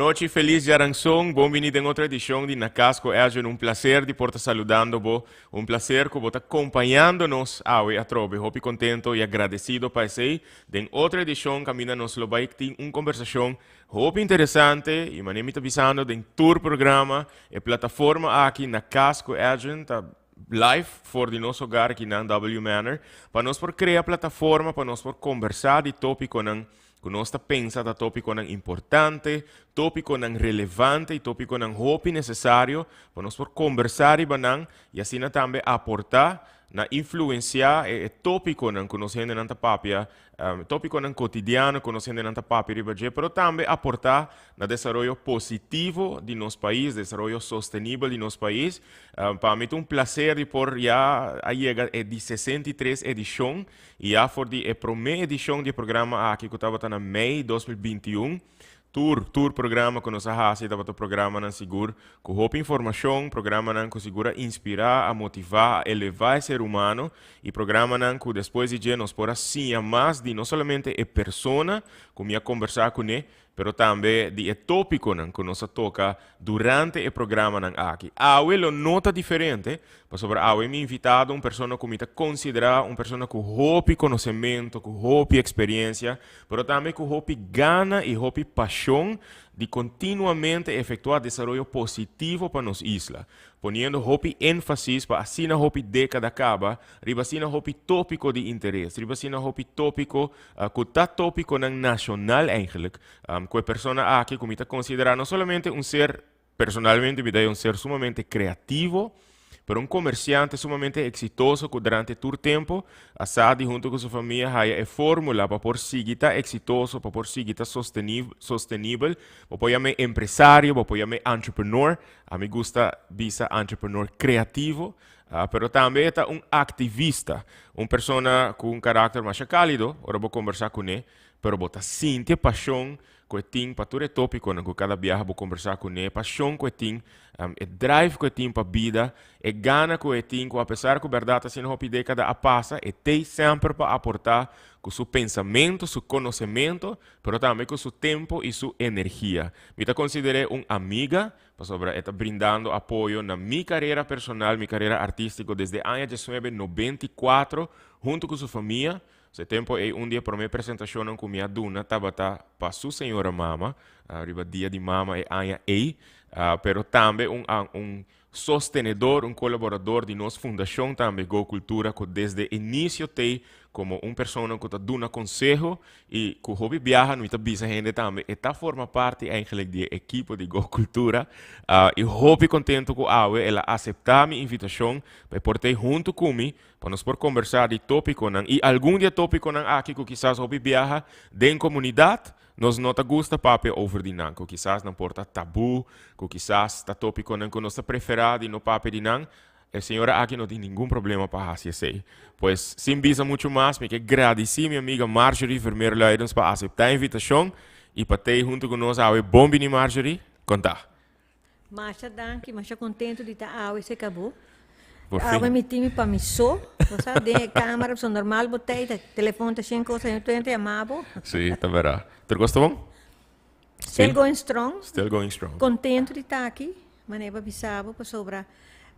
Nochi, feliz diaranson, bon bini den otro edicion di Na Cas cu Edjean. Un placer di por ta saludando bo, un placer cu bo ta acompañando nos awe atrobe. Hopi contento y agradecido pa esey. Den otro edicion caminda nos lo bay tin un conversacion hopi interesante y mane mi ta bisando den tur programa, e plataforma aki Na Cas cu Edjean ta live for di nos hogar aki na W Manor, pa nos por crea plataforma pa nos por conversa di topiconan cu nos ta pensa ta topiconan importante, topiconan relevante y topiconan hopi necesario pa nos por conversa riba nan y asina tambe aporta na influencia e topiconan cu nos hendenan ta papia, topiconan cotidiano cu nos hendenan ta papia riba dje, pero tambe aporta na desaroyo positivo di nos pais, desaroyo sostenibel di nos pais. Pa mi ta un placer di por ya a yega e di 63 edicion y ya for di e prome edicion di e programa aki cu tabata na mei 2021. Tur programa cu nos a haci tabata programanan sigur cu hopi informacion, programanan cu sigur a inspira, a motiva, a eleva e ser humano y programanan cu despues di dje nos por a siña mas di no solamente e persona cu mi a conversa cune, pero tambe di e topiconan cu nos a toca durante e programanan aki. Awe lo no ta diferente, pasobra awe mi invitado un persona cu mi ta considera un persona cu hopi conocemento, cu hopi experiencia, pero tambe cu hopi gana y hopi pasion di continuamente efectua desaroyo positivo pa nos isla, poniendo hopi enfasis pa asina hopi decada caba riba asina hopi topico di interes, riba asina hopi topico cu ta topiconan nacional eigenlijk, cu e persona aki cu mi ta considera no solamente un ser, personalmente mi ta un ser sumamente creativo, pero un comerciante sumamente exitoso cu durante tur tempo a sa di hunto cu su famia haya e formula pa por sigui ta exitoso, pa por sigui ta sostenibel. Bo por yama empresario, bo por yama entrepreneur. A mi gusta bisa entrepreneur creativo, pero tambe ta un activista, un persona cu un carácter mas cálido, ora bo conversa cu ne, pero bo ta sinti pasion cu e tin pa tur e topiconan cu cada biaha bo conversa cu ne, pasion cu e tin, e drive cu e tin pa bida, e gana cu e tin, cu a pesar cu berdad asina hopi decada a pasa, e tey semper pa aporta cu su pensamento, su conocemento, pero tambe cu su tempo y su energia. Mi ta considere un amiga, pasobra e ta brindando apoyo na mi carera personal, mi carera artistico desde aña 1994, hunto cu su famia. E tempo ey un di e prome presentacion cu mi a duna tabata pa su señora mama, riba dia di mama e aña ey, pero tambe un sostenedor, un colaborador di nos fundacion tambe Go Cultura, cu desde inicio tey como un persona cu ta duna conseho y cu hopi biaha no ta bisa hende tambe, e ta forma parti eigenlijk di equipo di Go Cultura, y hopi contento cu awe el a acepta mi invitacion pa por tey hunto cu mi, pa nos por conversa di topiconan y algun di e topiconan aki cu kisas hopi biaha den comunidad nos no ta gusta papia over di nan, cu kisas nan por ta tabu, cu kisas ta topiconan cu nos ta prefera di no papia di nan. E señora aki no tin ningun problema pa haci esey. Pues, sin bisa mucho mas, mi ke gradici mi amiga Marjorie Vermeer Luidens pa acepta e invitacion y pa tey hunto cu nos awe. Bon bini, Marjorie. Conta. Masha danki, masha contento di ta awe se cabo. Awe mi tin mi pa mi so, bo sa, den e camera, so normal bo tey, ta telefon ta shen cosa, yo tenta yama bo. Sí, ta verdad. Tur cos ta bon? Still going strong. Still going strong. Contento di ta aki, manera bo a bisa bo, pasobra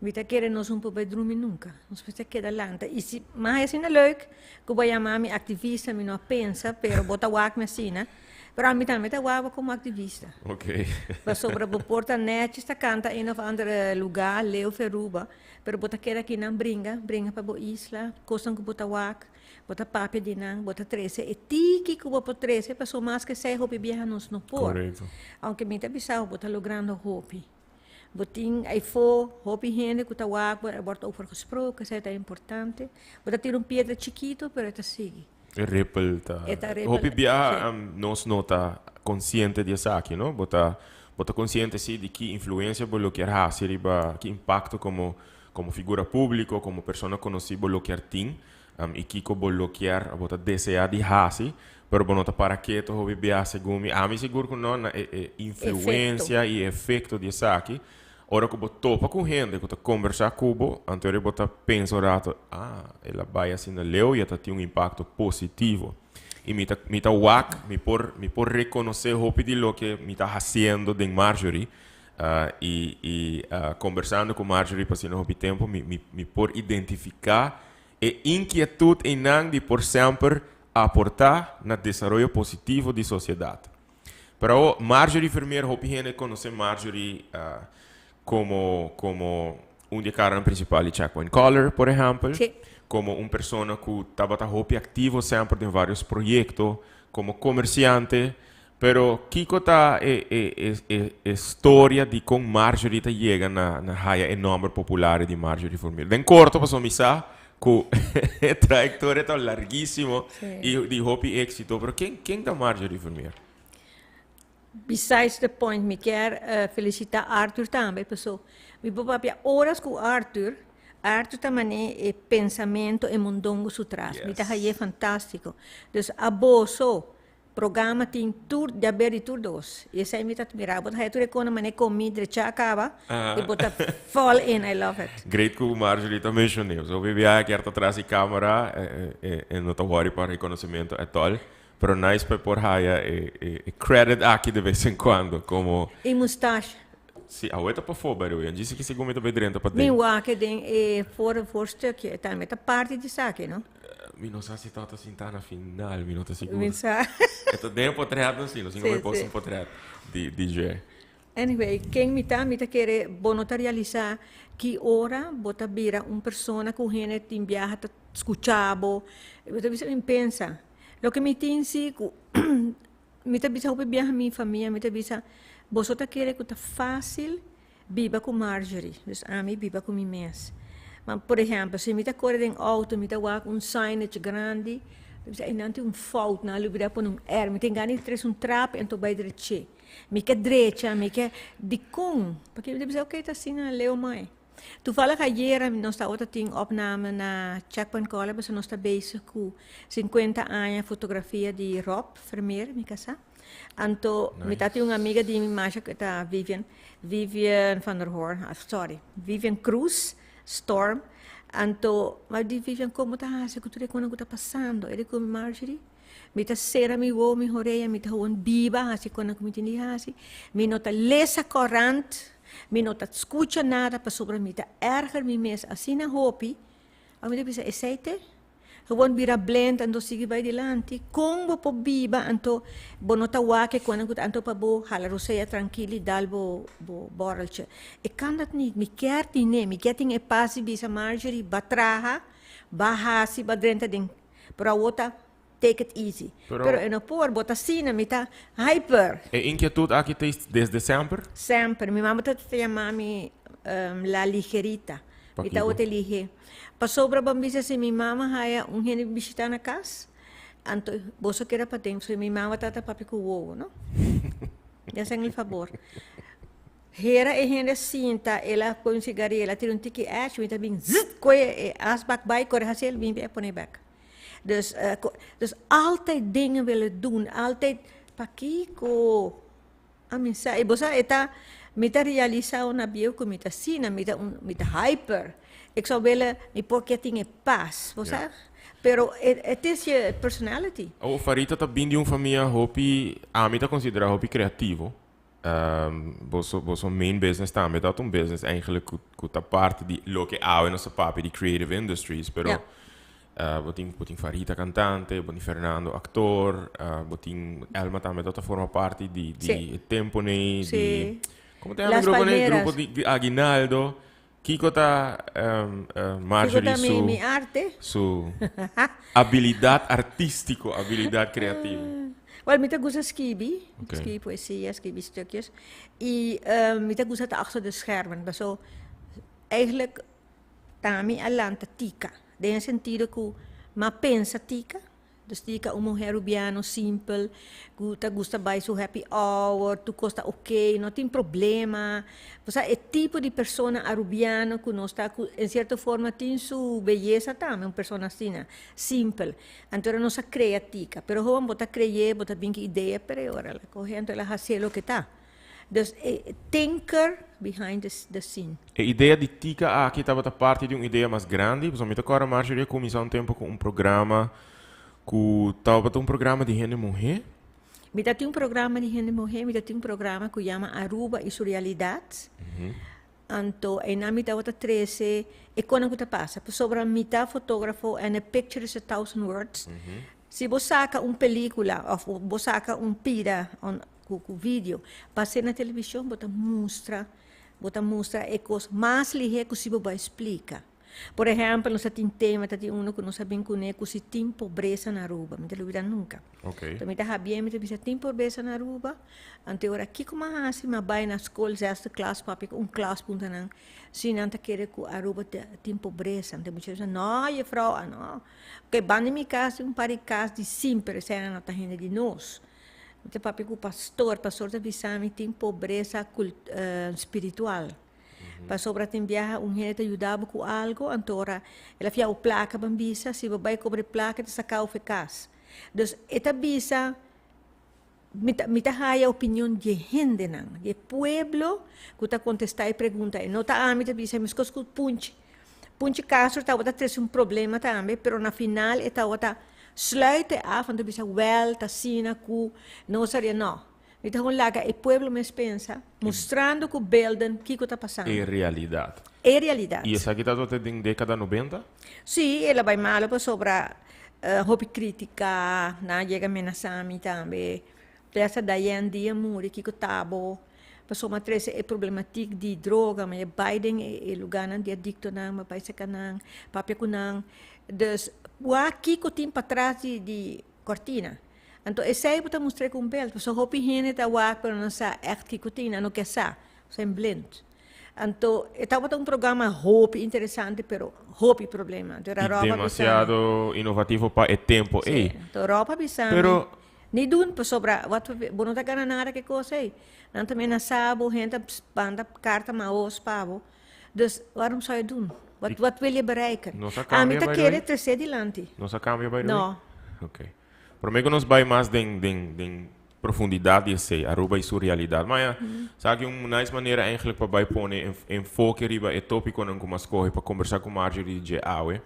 mi ta kere nos un por bai drumi nunca. Nos mester keda lanta. Y si, mas asina leuk, cu bo a yama mi activista, mi no a pensa, pero bo ta wak mi asina. Pero ami tambe ta wak bo como activista. Pasobra bo por ta netjes ta canta een of andere lugar, leu Feruba, pero bo ta keda akinan bringa, bringa pa bo isla, cosnan cu bo ta wak, bo ta papia di nan, bo ta trece e tiki cu bo por trece, pasobra mas cu esey hopi biaha nos no por. Aunke mi ta bisa bo, bo ta logrando hopi. Bo tin eyfo hopi hende cu ta wak bo, er wordt over gesproken, esey ta importante. Bo ta tira un piedra chikito, pero e ta sigui. E ripple ta. E ta ripple. Hopi biaha nos no ta consciente di esaki, no? Bo ta consciente si di ki influencia bo lo kier haci riba, ki impacto como figura publico, como persona conoci bo lo kier tin, y kico bo lo kier, bo ta desea di haci, pero bo no ta para keto hopi biaha segun mi. Ami sigur cu no, na e influencia y efecto di esaki. Ora cu bo topa cu hende cu ta conversa cu bo, anto bo ta pensa un rato, ah, el a bay asina leu y ta tin un impacto positivo. Y mi ta wak, mi por reconoce hopi di loke mi ta haciendo den Marjorie. Y combersando cu Marjorie pa asina hopi tempo, mi por identifica e inquietud einan di por semper aporta na desaroyo positivo di sociedad. Pero Marjorie Vermeer, hopi hende conoce Marjorie como un di e cara principal di Checkpoint Color, por ehempel. Como un persona cu tabata hopi activo semper den varios proyecto, como comerciante. Pero kico ta e historia di con Marjorie ta yega na haya e nomber popular di Marjorie Vermeer? Den corto, paso mi sa cu e trayectoria ta larguisimo y di hopi exito. Pero ken ta Marjorie Vermeer? Besides the point, mi kier felicita Arthur tambe, paso mi por papia horas cu Arthur. Arthur tambe e pensamento e mondongo su tras. Mi ta hay'e fantastico. Dus aboso programa tin tur di haber di tur dos. Y esey mi ta admira. Bo ta haya tur e cona mane comi drecha caba y bo ta fall in. I love it. Great cu Marjorie ta menciona. So, bibiaha kier ta tras di camera, no ta worry pa reconocimento at all. Pero nice pa por haya e credit aki de vez en cuando, como. E mustache. Si, awor ta pafo, by the way. Djis cu segun mi ta bay drenta pa Mi wak den e voorstukje. Tambe ta parti di esaki, no? Mi no sa si ta sinta na final, mi no ta sigur. Mi sa. E ta den portret no si, no singo mi post un portret di DJ. Anyway, ken mi ta, mi ta kere bo no ta realisa ki ora bo ta bira un persona cu hende tin biaha ta scucha bo. Bo ta bisa mi pensa. Loke mi tin si cu mi ta bisa hopi biaha mi famia, mi ta bisa boso ta kere cu ta facil biba cu Marjorie, dus ami biba cu mi mes. Ma, por ehempel, si mi ta core den auto, mi ta wak un signage grandi, mi bisa einan tin un fout, nan a lubida pone un R, mi tin gana di trece un trap anto bay dreche. Mi ke drecha, mi ke dicon? Pakico mi ta bisa ok ta asina leu mai. Toevallig ayera nos tabata tin opname na Checkpoint College, pasobra nos ta bezig cu 50 aña fotografia di Rob Vermeer, mi casa. Anto, mi ta tin un amiga di mi masha cu ta Vivian, Vivian van der Hoorn, ah, sorry, Vivian Cruz Storm. Anto, ma di Vivian, como ta haci cu tur e cosnan cu ta pasando? E di cu mi, Marjorie, mi ta cera mi wowo, mi horea, mi ta gewoon biba, haci cosnan cu mi tin di haci. Mi no ta lesa corant, mi no ta scucha nada, pasobra mi ta erger mi mes asina hopi. A mi ta bisa, esey te? Gewoon bira blind, anto sigui bay dilanti. Con bo por biba, anto bo no ta wak e cosnan cu ta anto pa bo hala rosea trankil y dal bo borreltje? E kan dat niet. Mi kier tine, mi kier tin e pas di bisa Marjorie, ba traha, ba haci, ba drenta den. Pero awor ta take it easy. Pero e no por, bo ta asina, mi ta hyper. E inquietud aki ta desde semper? Semper. Mi mama ta yama mi la ligerita. Mi ta ota lihe. Pasobra ban bisa si mi mama haya un hende bishita na cas, anto boso keda paden, pasobra mi mama tata papia cu wowo, no? Ya hacen el favor. Hera e hende sinta, el a coge un cigarillo, el a tira un tiki ash, mi ta bin zzzt, coge e asbak bay, core haci el bin e pone bek. Dus altijd dingen willen doen, altijd, pakico? Ami sa, y bo sa e ta, mi ta realisa na bieu cu mi ta asina, mi ta hyper. Ik zou willen, mi por kier tin e paz, bo sa? Pero het is je personality. Oh, Farita ta bin di un famia hopi, ami ta considera hopi creativo. Boso main business tambe ta un business eigenlijk cu ta parte di loke awe nos ta papia di creative industries, pero bo tin Farita cantante, bo tin Fernando actor, bo tin Elma tambe ta forma parte di tempo nei di con ta Las grupo nei Palmeras. Grupo di Aguinaldo. Kiko ta Marjorie Kiko ta mi, su mi arte? Su habilidad artistico, habilidad creativo? Wel, mi ta gusta skibi, skibi poesia, skibi stukjes. Y mi ta gusta ta achter de schermen. So, eigenlijk, ta mi a lanta tika. Den sentido cu m'a pensa tika. Dus tika un muher rubiano simpel, cu ta gusta bay su happy hour, tur cos ta ok, no tin problema. Osea, e tipo di persona arubiano cu nos ta, cu en cierto forma tin su beyesa tambe, un persona asina, simpel. Anto nos a crea tika, pero gewoon bo ta cree, bo ta bin cu idea, pero ora la coge, anto el a haci loke ta. Dus thinker behind the scene. E idea di tika aki tabata parte di un idea mas grandi? Pasobra mi ta acorda Marjorie a cuminsa un tempo cu un programa. Ku tabata un programa di hende muhé? Mi ta tin un programa di hende muhé, mi ta tin un programa ku yama Aruba y su realidad. Anto einan mi tabata trese e konan ku ta pasa, pasobra mi ta fotografo and a picture is a thousand words. Si bo saka un pelikula òf bo saka un pida ku ku video pas'é na televishon bo ta mustra bo ta mustra e kos mas lihé ku si bo bai splika. Por ehèmpel nos ta tin tema, ta tin uno ku nos a bin kuné ku si tin pobresa na Aruba, mi ta lubida nunka. Enton mi ta habié mi ta bisa tin pobresa na Aruba, anto e ora kiko mi a hasi mi a bai na skol zesde klas papia ku un klas punta nan si nan ta kere ku Aruba tin pobresa, anto e muchacho bisa no jefrouw a no, oke banda di mi kas tin un par di kas di simper esei nan no ta hende di nos. Mi ta papia ku pastor, pastor ta bisa mi tin pobresa spiritual. Pasobra tin biaha un hende ta yuda bo ku algo, anto ora el a fia bo plaka ban bisa, si bo bai kobra e plaka e ta saka bo for e kas. Dus e ta bisa, mi ta mi ta haya opinion di e hendenan, di e pueblo ku ta kontestá e pregunta ei. No ta ami ta bisa, meskos ku Punchi. Punchi Castro tabata trese un problema tambe, pero na final e tabata sluit e af, anto bisa wèl ta asina ku nos a no. Mi ta gewoon laga e pueblo mes pensa, mustrando ku beelden kiko ta pasando. E realidat. E realidat. I esaki ta tot den dekada nobenta? Sí, el a bai malo pasobra hopi kritika, nan a yega menasá mi tambe. Te hasta Diane di a muri, kiko ta bo? Pasobra mi a trese e problematik di droga, mi a bai den e lugánan di adiktonan, mi a bai seka nan, papia ku nan. Dus, wak kiko tin patras di kortina. Anto esei bo ta mustr'é ku un belt, pasobra hopi hende ta wak pero nan sa ègt kiko tin, nan no ke sa, zijn blind. Anto e tabata un programa hopi interesante pero hopi problema. Anto era I Rob a bisa mi. demasiado inovativo pa e tempo ei. Sí, anto Rob a bisa mi, Pero. ni dun pasobra wat bo no ta gana nada ku e kos ei. Nan ta menasá bo, hende ta manda karta maos pa bo. Dus waarom zou je doen? Wat wat wil je bereiken? Nos a Ami kambia ta by the kere way? tres'é dilanti. Nos a kambia by the way? No. Oké. Promé ku nos bai mas den den den profundidat di esei, Aruba i su realidat. Ma ya, sa ki un nice manera eigenlijk pa bai pone enfoke riba e tópikonan ku m'a skohe pa kombersá ku Marjorie di dje awe.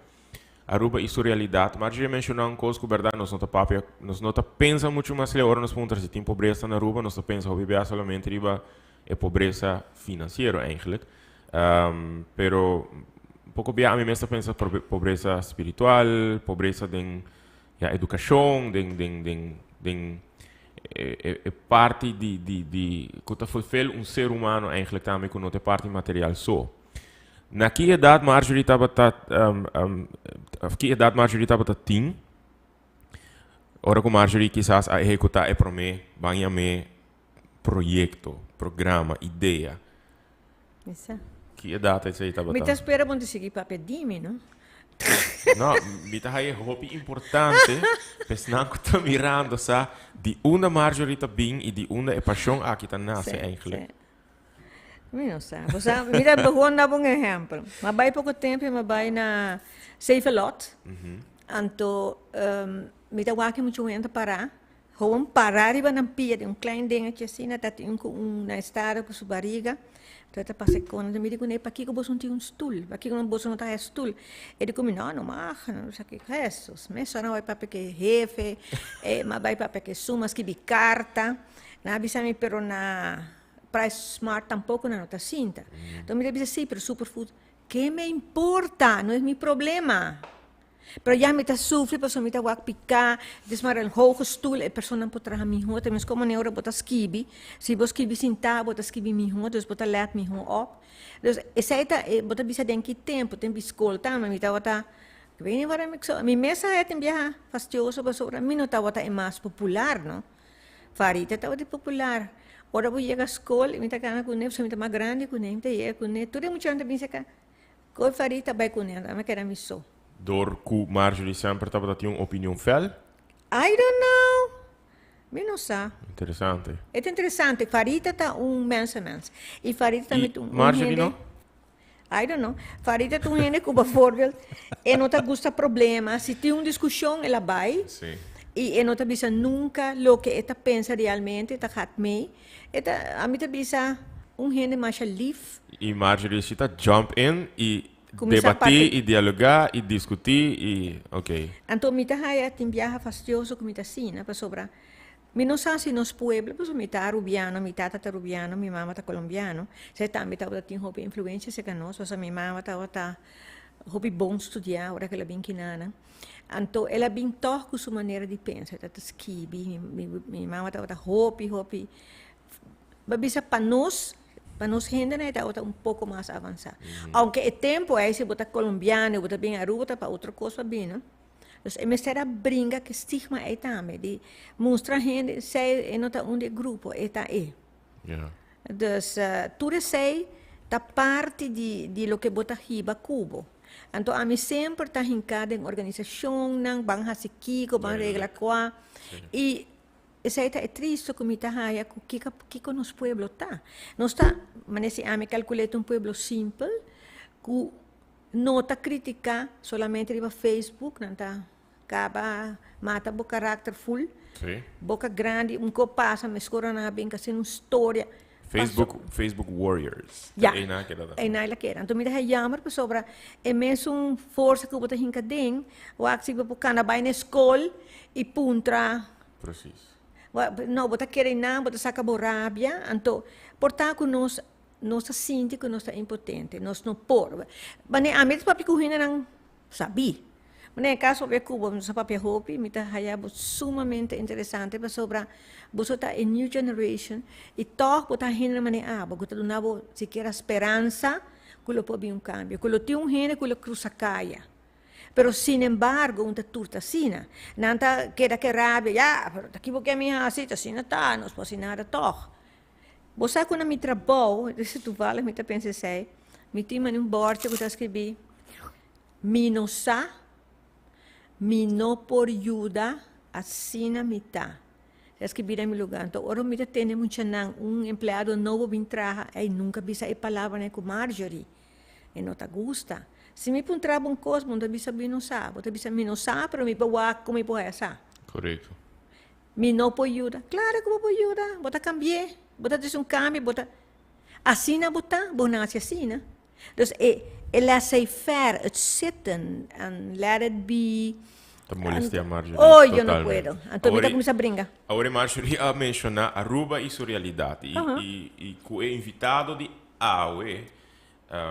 Aruba i su realidat. Marjorie a menshoná un kos ku bèrdat nos no ta papia, nos no ta pensa muchu mas leu ora nos puntra si tin pobresa na Aruba, nos ta pensa hopi bia solamente riba e pobresa finansiero eigenlijk. Pero poko bia ami mes ta pensa pobresa spiritual, pobresa den ya edukashon, den den den den e e parti di di di ku ta fulfill un ser humano eigenlijk tambe ku no ta e parti material so. Na ki edat Marjorie tabata of ki edat Marjorie tabata tin ora ku Marjorie kisas a ehekutá e promé ban yam'é proyekto, programa, idea? Misa. Ki edat esei tabata? Mi ta spera bo ta sigui papia di mi, no? No, mi ta haña hopi importante pa esnan ku ta mirando sa di unda Marjorie ta bin i di unda e pashon aki ta nase eigenlijk. Sí, sí. Mi no sa. Bo sa, mi ta gewoon daba un ehèmpel. Mi a bai poko tempu i mi a bai na Save a Lot. Anto mi ta wak muchu hende pará. Gewoon para riba nan pia den un klein dingetje asina ta tin un ku un na estado ku su bariga enton e ta pasa e kona mi di kuné pakiko boso no tin un stul pakiko boso no ta haya stul e di ku mi no no mag no sa kiko hesus mesora nan bai papia ku e hefe e nan bai papia ku esun nan skibi karta nan a bisa mi pero na price smart tampoko nan no ta sinta enton mi ta bisa si pero superfood ke me importa no es mi problema. Pero ya mi ta sufri pasobra mi ta wak piká, het is maar een hoge stoel, e personanan por traha mihó, ta mes komo ora bo ta skibi, si bo skibi sintá bo ta skibi mihó, dus bo ta lèt mihó òp. Dus esei ta e bo ta bisa den ki tempu, tempu di skol tambe mi tabata, ik weet niet waarom ik zo, mi mes a hèt in biaha fastioso pasobra mi no tabata e mas popular no, Farita tabata e popular, ora bo yega skol mi ta gana kuné pasobra mi ta mas grandi kuné, mi ta yega kuné, tur e muchanan ta binse aka. Koe Farita bai kuné, anto ami keda mi so. Dor ku Marjorie semper tabata tin un opinion fel? I don't know! Mi no sa. Interesante. E ta interesante. Farita ta un mensenmens. I Farita tambe ta un hende. I Marjorie no? I don't know. Farita ta un hende ku bijvoorbeeld e no ta gusta problema. Si tin un diskushon el a bai. Sí. I e no ta bisa nunka loke e ta pensa realmente, e ta gaat mee. E ta, ami ta bisa un hende masha lif. I Marjorie si ta jump in i Kuminsá Debatí papia. i dialogá i diskutí i ok. Anto mi ta haya tin biaha fastioso ku mi ta asina pasobra mi no sa si nos pueblo, pasobra mi ta arubiano, mi tata ta arubiano, mi mama ta colombiano, esei tambe tabata tin hopi influencia serka nos pasobra mi mama tabata hopi bon studiá ora ku el a bin kinana. Anto el a bin tòg ku su manera di pensa, e tabata skibi, mi mama tabata hopi hopi Bo bisa pa nos, pa nos hendenan e tabata un poko mas avansá. Aunke e tempu ei si bo ta kolombiano i bo ta bin Aruba ta pa otro kos pa bini. Dus e mester a bringa ku e stigma ei tambe di mustra hende esei e no ta un di e grupo, e ta e. Dus tur esei ta parti di di loke bo ta hiba ku bo. Anto ami semper ta hinká den organisashonnan, ban hasi kiko, ban regla kua i Esei ta e tristo ku mi ta haya ku kiko kiko nos pueblo ta. Nos ta, manera si ami kalkul'é ta un pueblo simpel ku no ta kritiká solamente riba Facebook, nan ta kaba mata bo karakter ful, boka grandi, un ko pasa meskor nan a bin ka hasi un storia. Facebook, Facebook warriors. Ja, Einan a keda ta. einan el a keda. Anto mi ta haya jammer pasobra e mesun forsa ku bo ta hinka den, wak si bo por kana bai na e skol i puntra. Precies. No, bo ta kere einan, bo ta saka bo rabia. Anto por ta ku nos, nos ta sinti ku nos ta impotente, nos no por. Wanneer ami ta papia ku hendenan sabí. Manera e kaso papia ku bo, nos a papia hopi, mi ta haya bo sumamente interesante pasobra boso ta e new generation i tòg bo ta hende manera abo ku ta duna bo sikiera speransa ku lo por bin un kambio, ku lo tin un hende ku lo krusa kaya. Pero sinembargo un ta tur ta asina. Nan ta keda ke rabia, ya, pero ta kibo ke mi hasi, ta asina ta, nos por hasi nada tòg. Bo sa ku na mi trabou, toevallig mi ta pensa esei, mi tin manera un bòrchi ku ta skribí, Mi no sa, mi no por yuda, asina mi ta. Ta skibí den mi lugá. Anto ora mi ta tende muchanan, un empleado nobo bin traha, ey nunka bisa e palabranan ku Marjorie. E no ta gusta. Si mi puntra bo un kos, bo no ta bisa mi no sa. Bo ta bisa mi no sa, pero mi por wak ku mi por haya sa. Korekto. Mi no por yuda. Klaro ku bo por yuda. Bo ta kambi'é. Bo ta disi un kambio, bo ta. Asina bo ta, bo nase asina. Dus e e laissez-faire, het zitten en let it be. Ta molestia Marjorie Oh, yo no totalmente. puedo. Anto mi ta Awor kuminsá bringa. Awor Marjorie a menshoná Aruba i su realidat i i i ku e invitado di awe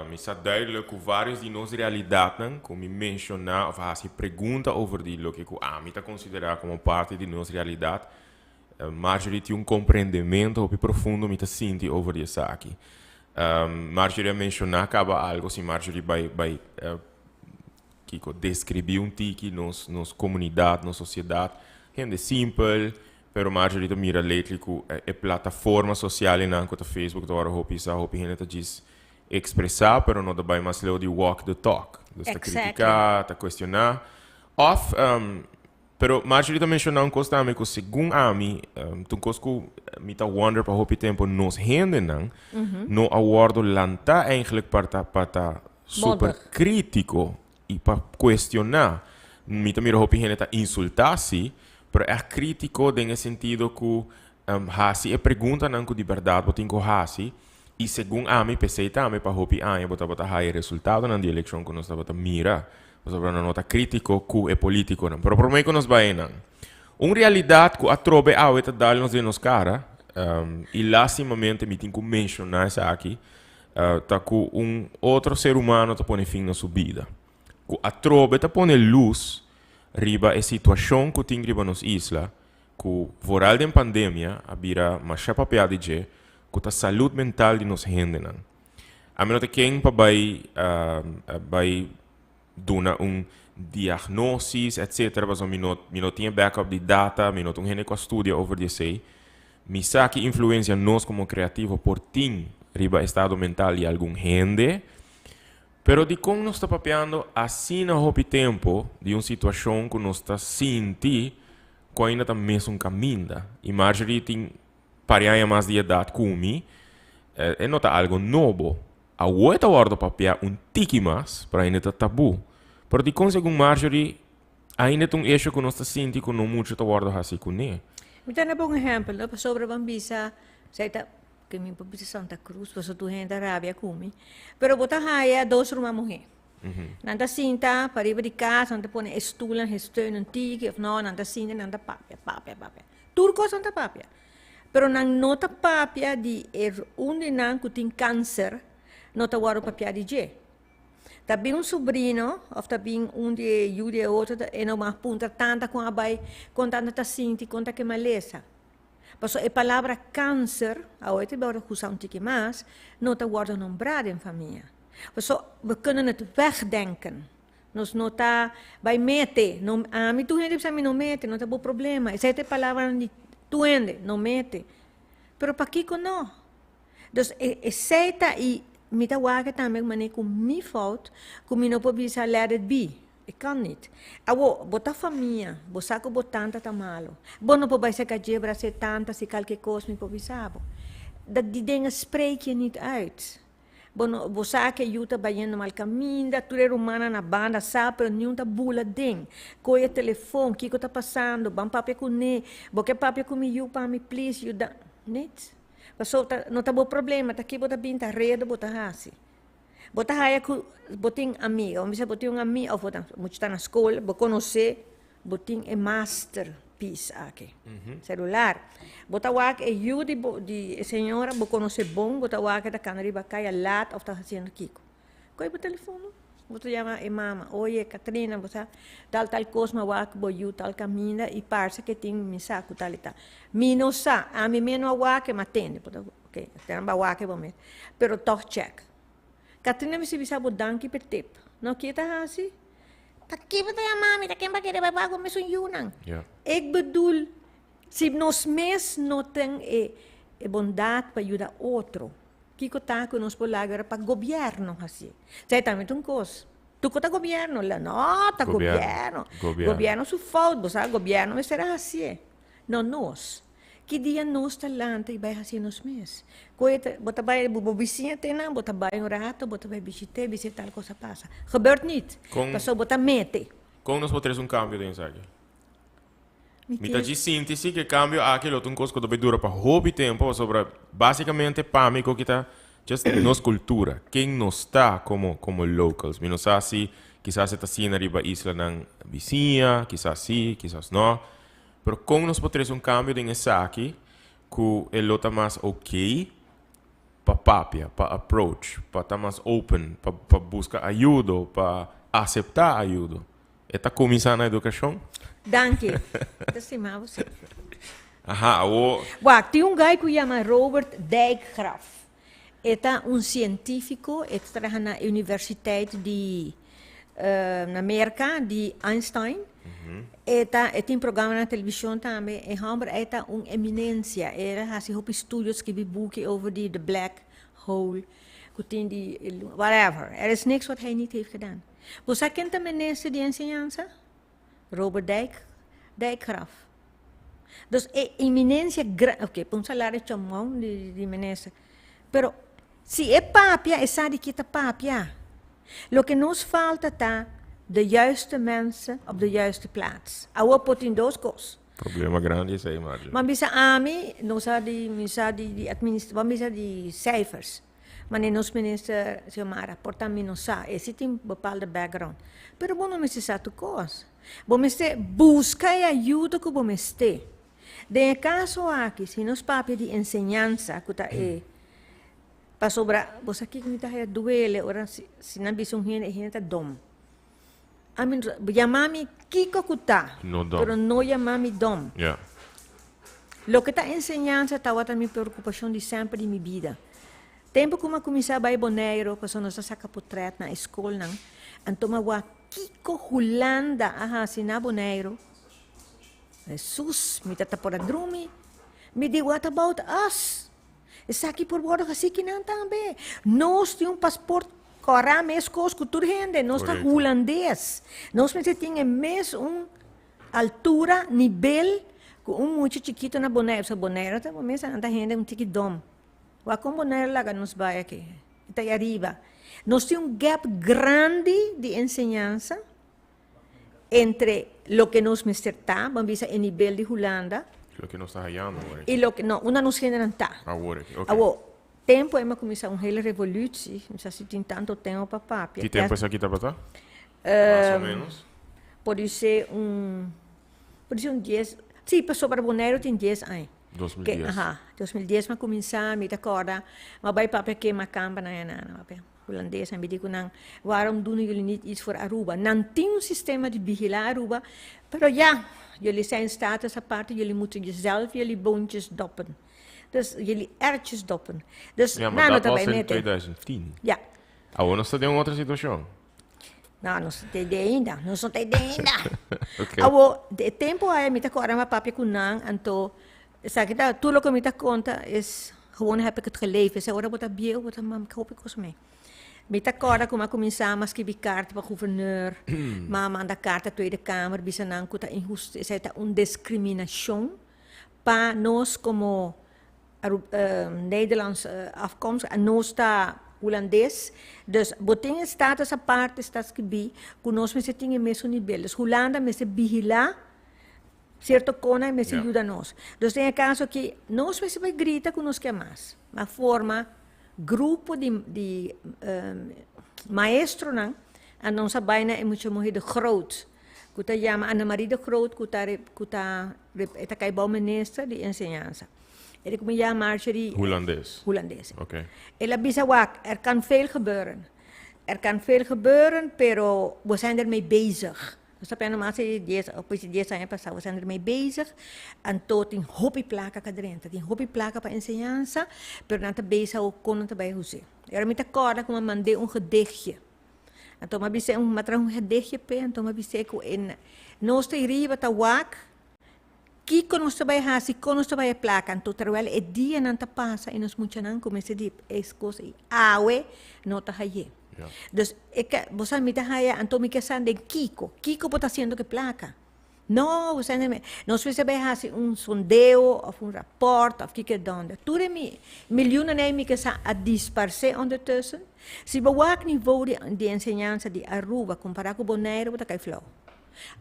mi sa duidelijk ku vários di nos realidatnan ku mi menshoná òf a hasi pregunta over di loke ku ami ta konsiderá komo parti di nos realidat Marjorie tin un comprendemento hopi profundo mi ta sinti over di esaki. Marjorie a menciona caba algo si Marjorie bay bay kico describi un tiki nos nos comunidad, nos sociedad, hende simpel, pero Marjorie ta mira lately cu e plataforma socialenan cu ta Facebook ta worde hopi usa, hopi hende ta djis expresa pero no ta bay mas leu di walk the talk. Dus ta critica, ta cuestiona of Pero Marjorie ta menciona un cos tambe cu segun ami, ta un cos cu mi ta wonder pa hopi tempo, nos hendenan no a wordo lanta eigenlijk pa ta, pa ta super critico y pa cuestiona. Mi ta mira hopi hende ta insulta si, pero echt critico den e sentido cu haci e preguntanan cu di berdad bo tin cu haci y segun ami p'esey tambe pa hopi aña bo tabata haya e resultadonan di eleccion cu nos tabata mira. Pasobra nan no ta krítiko ku e polítikonan. Pero promé ku nos bai einan, un realidat ku atrobe awe ta dal nos den nos kara, i lástimamente mi tin ku menshoná esaki, ta ku un otro ser humano ta pone fin na su bida. Ku atrobe ta pone lus riba e situashon ku tin riba nos isla, ku vooral den pandemia a bira masha papia di dje, ku ta salud mental di nos hendenan. Ami no ta ken pa bai bai duna un diagnosis etcetera pasobra mi no mi no tin e backup di data, mi no ta un hende ku a studia over di esei. Mi sa ki influencia nos komo kreativo por tin riba estado mental di algun hende, pero dikon nos ta papiando asina hopi tempo di un situashon ku nos ta sinti ku ainda ta mesun kaminda? I Marjorie tin Par di aña mas di edat ku mi, e no ta algo nobo. Awor e ta wòrdu papiá un tiki mas, pero ainda ta tabú. Pero dikon segun Marjorie, ainda ta un esho ku nos ta sinti ku no muchu ta wòrdu hasi kuné? Mi ta na bon ehèmpel, no? Pasobra bo a bisa, esei ta, ke mi por bisa Santa Cruz, pasobra tur hende ta rabia ku mi. Pero bo ta haya dos ruman muhé. Nan ta sinta pariba di cas, nan ta pone e stoelnan gesteun un tiki of no, nan ta sinta nan ta papia, papia, papia. Tur cos nan ta papia. Pero nan no ta papia di e un di nan cu tin cancer, no ta wordo papia di dje. Ta bin un sobrino of ta bin un di e yu di e otro e no mas puntra tanta con a bay, con tanta ta sinti, con ta ke malesa. Pasobra e palabra kanser, awor ta wòrdu usá un tiki mas, no ta wòrdu nombrá den famia. Pasobra we kunnen het wegdenken. Nos no ta bai mete. No, ami tur hende bisa mi no mete, no ta bo problema. Esei ta e palabranan di tur hende, no mete. Pero pakiko no? Dus esei ta i mi ta wak tambe manera ku mi fout ku mi no por bisa let it be. E kan nit. Awo, bo ta famia, bo sa ku bo tanta ta malu. Bo no por bai saka dje brasa e tanta si kalke kos mi por bisa bo. Dat die dingen spreek je niet uit. Bo no, bo sa ku e yu ta bayendo mal kaminda, tur e rumannan na banda sa, pero niun ta bula den. Kohe e telefon, kiko ta pasando, ban papia kuné, bo ke papia ku mi yu pa mi please yuda. Nit. Pasobra ta, no ta bo problema, ta ki bo ta bin ta redo bo ta hasi. Bo ta haya ku bo tin amiga, bo bisa bo tin un amiga of bo ta mucha ta na skol, bo konosé, bo tin e masterpiece aki, selular. Bo ta wak e yu di bo di e señora, bo konosé bon, bo ta wak e ta kana riba kaya lat of ta hasiendo kiko. Kohe bo telefono, bo ta yama e mama, oye Katrina, bo sa tal tal kos mi a wak bo yu tal kaminda i parse ke tin mi sa ku tal i tal. Mi no sa, ami mes no a wak e, mi a tende. Bo ta Ok, te nan ba wak bo mes. Pero toch check. Katrina mester bisa bo danki p'e tip. No kie ta hasi? Ta ke bo ta yama mi? Ta ken bo a kere bai wak bo mesun yunan? Ja. Ik bedoel, si nos mes no ten e e bondat pa yuda otro, kiko ta ku nos por laga ora pa gobièrnu hasi? Esei tambe ta un kos. Tuko ta gobièrnu? La no, ta Gobièrnu. gobièrnu. Gobièrnu. Gobièrnu su fout, bo sa, gobièrnu mester a hasié. No nos. Ki dia nos ta lanta i bai hasi nos mes? Koe ta, bo ta bai, bo bisiña te nan, bo ta bai un rato, bo ta bai bishit'é, bis'é tal kos a pasa. Gebeurt niet, Kon, pasobra bo ta mete. kon nos por trese un kambio den esaki? Mi Mi ta ke. djis sinti si ku e kambio aki lo ta un kos ku ta bai dura pa hopi tempu, pasobra basikamente pa mi ku kita just nos kultura, ken nos ta komo komo locals. Mi no sa si kisas e ta asina riba islanan bisiña, kisas si, kisas no. Pero kon nos por trese un kambio den esaki ku e lo ta mas ok pa papia, pa approach, pa ta mas open, pa pa buska ayudo, pa aseptá ayudo? E ta kuminsá na edukashon? Danki. Ta stima bo si. Aha, awo. Wak, tin un guy ku yama Robert Dijkgraaf. E ta un sientífiko, e ta traha na e universiteit di na Merka, di Einstein. E ta e tin programa na televishon tambe. E hòmber ei ta un eminensia. El a hasi hopi studio, skibi buki over di the black hole ku tin di whatever. Er is niks wat hij niet heeft gedaan. Bo sa ken ta minister di enseñansa? Robert Dijk, Dijkgraaf. Dus e eminencia gran, ok, pa un salario chomon di, di minister. Pero si e papia, e sa di ki ta papia. Loke nos falta ta de juiste mensen op de juiste plaats. Awor por tin dos cos. Problema grandi esei, Marjorie. Ban bisa ami, no sa di, mi sa di, di administ, ban bisa di cijfers. Mane nos minister Xiomara, por ta mi no sa, e si tin bepaalde background. Pero bo no mester sa tur kos. Bo mester buska e ayuda ku bo mester. Den e kaso aki, si nos papia di enseñansa ku ta e pasobra bo sa kiko mi ta haya duele ora si si nan bisa un hende e hende ta dom. Ami no yama mi kiko ku ta, No dom. pero no yama mi dom. Ja. Loke ta enseñansa tabata mi preokupashon di semper di mi bida. Tempu ku mi a kuminsá bai Boneiru, pasobra nos a saka potrèt na e skolnan, anto mi a wak kiko Hulanda a hasi na Boneiru. Hesus, mi ta ta por a drumi. Mi di, what about us? Esaki por wòrdu hasí kinan tambe. Nos tin un pasport kòrá meskos ku tur hende. Nos ta hulandes. Nos mester tin e mes un altura, nivel, ku un mucha chikitu na Boneiru. Pasobra Boneiru ta bo mes anda hende un tiki dòm. Wak kon Boneiru laga nos bai aki. E ta ariba. Nos tin un gap grandi di enseñansa entre loke nos mester ta, ban bisa e nivel di Hulanda. Loke nos ta hayando awor aki. I loke, no, unda nos hendenan ta. Awor aki, ok. Awor. Tempo ei m'a kuminsá un hele revolutie, mi sa si tin tanto tempo pa papia. Ki tempo esaki tabata? Mas o menos. Podisé un, podisé un dies, si, pasobra Boneiru tin dies aña. 2010. Aha, 2010 m'a kuminsá, mi ta kòrda, m'a bai papia kema kampa nan e nan, papia hulandes, mi di ku nan, waarom doen jullie niet iets voor Aruba? Nan tin un sistema di vigilá Aruba, pero ya, jullie zijn status aparte, jullie moeten jezelf jullie boontjes doppen. Dus jullie erwtjes doppen. Dus Ja, maar nan no dat ta was bai in mete. 2010. Ja. Awor nos ta den un otro situashon. No, nos no ta idea ainda. Nos no ta idea ainda. Ok. Awor, e tempo aya mi ta kòrda mi papia ku nan, anto esaki ta tur loke mi ta konta is gewoon heb ik het geleefd. Esei ora bo ta bieu, bo ta mami hopi kos mee. Mi ta kòrda ku mi a kuminsá, mi a skibi karta pa guverneur, mi a manda karta Tweede Kamer bisa nan ku ta inhusto, esei ta un diskriminashon pa nos komo Nederlands afkomst en nos ta Hulandes, dus bo tin e status aparte sta skibí ku nos mester tin e mesun nivel. Dus Hulanda mester vigilá sierto kona i mester yuda nos. Dus den e kaso aki nos mester bai grita ku nos ke mas. A forma grupo di di maestronan a nos a bai na e mucha muhé de Groot ku ta yama Annemarie de Groot ku ta ku ta e ta kai bou minister di enseñansa. E di ku mi yama Marjorie. Hulandes. Hulandes. Oké. El a bisa wak, er kan veel gebeuren. Er kan veel gebeuren, pero we zijn ermee bezig. Nos ta pena mas di dies, of pues dies aña pasá, we zijn ermee bezig. Anto tin hopi plaka ka drenta, tin hopi plaka pa enseñansa, pero nan ta bezig awor kon nan ta bai hus'é. I ora mi ta kòrda ku mi a mand'é un gedichtje. Anto mi a bis'é, mi a traha un gedichtje p'e, anto mi a bis'é ku e nos ta riba ta wak Kiko nos ta bai hasi, kon nos ta bai e plaka? Anto terwel e dianan ta pasa i nos muchanan kuminsá di es kos ei awe no ta hayé. Dus e ke, bo sa mi ta haya, anto mi ke sa den kiko, kiko bo ta hasiendo ku e plaka? No, bo sa nos mester bai hasi un sondeo òf un rapòrt òf kiko donde. Tur e milioennan ei mi ke sa a disparsé ondertussen. Si bo wak nivou di enseñansa di Aruba kompará ku Boneiru bo ta kai flou.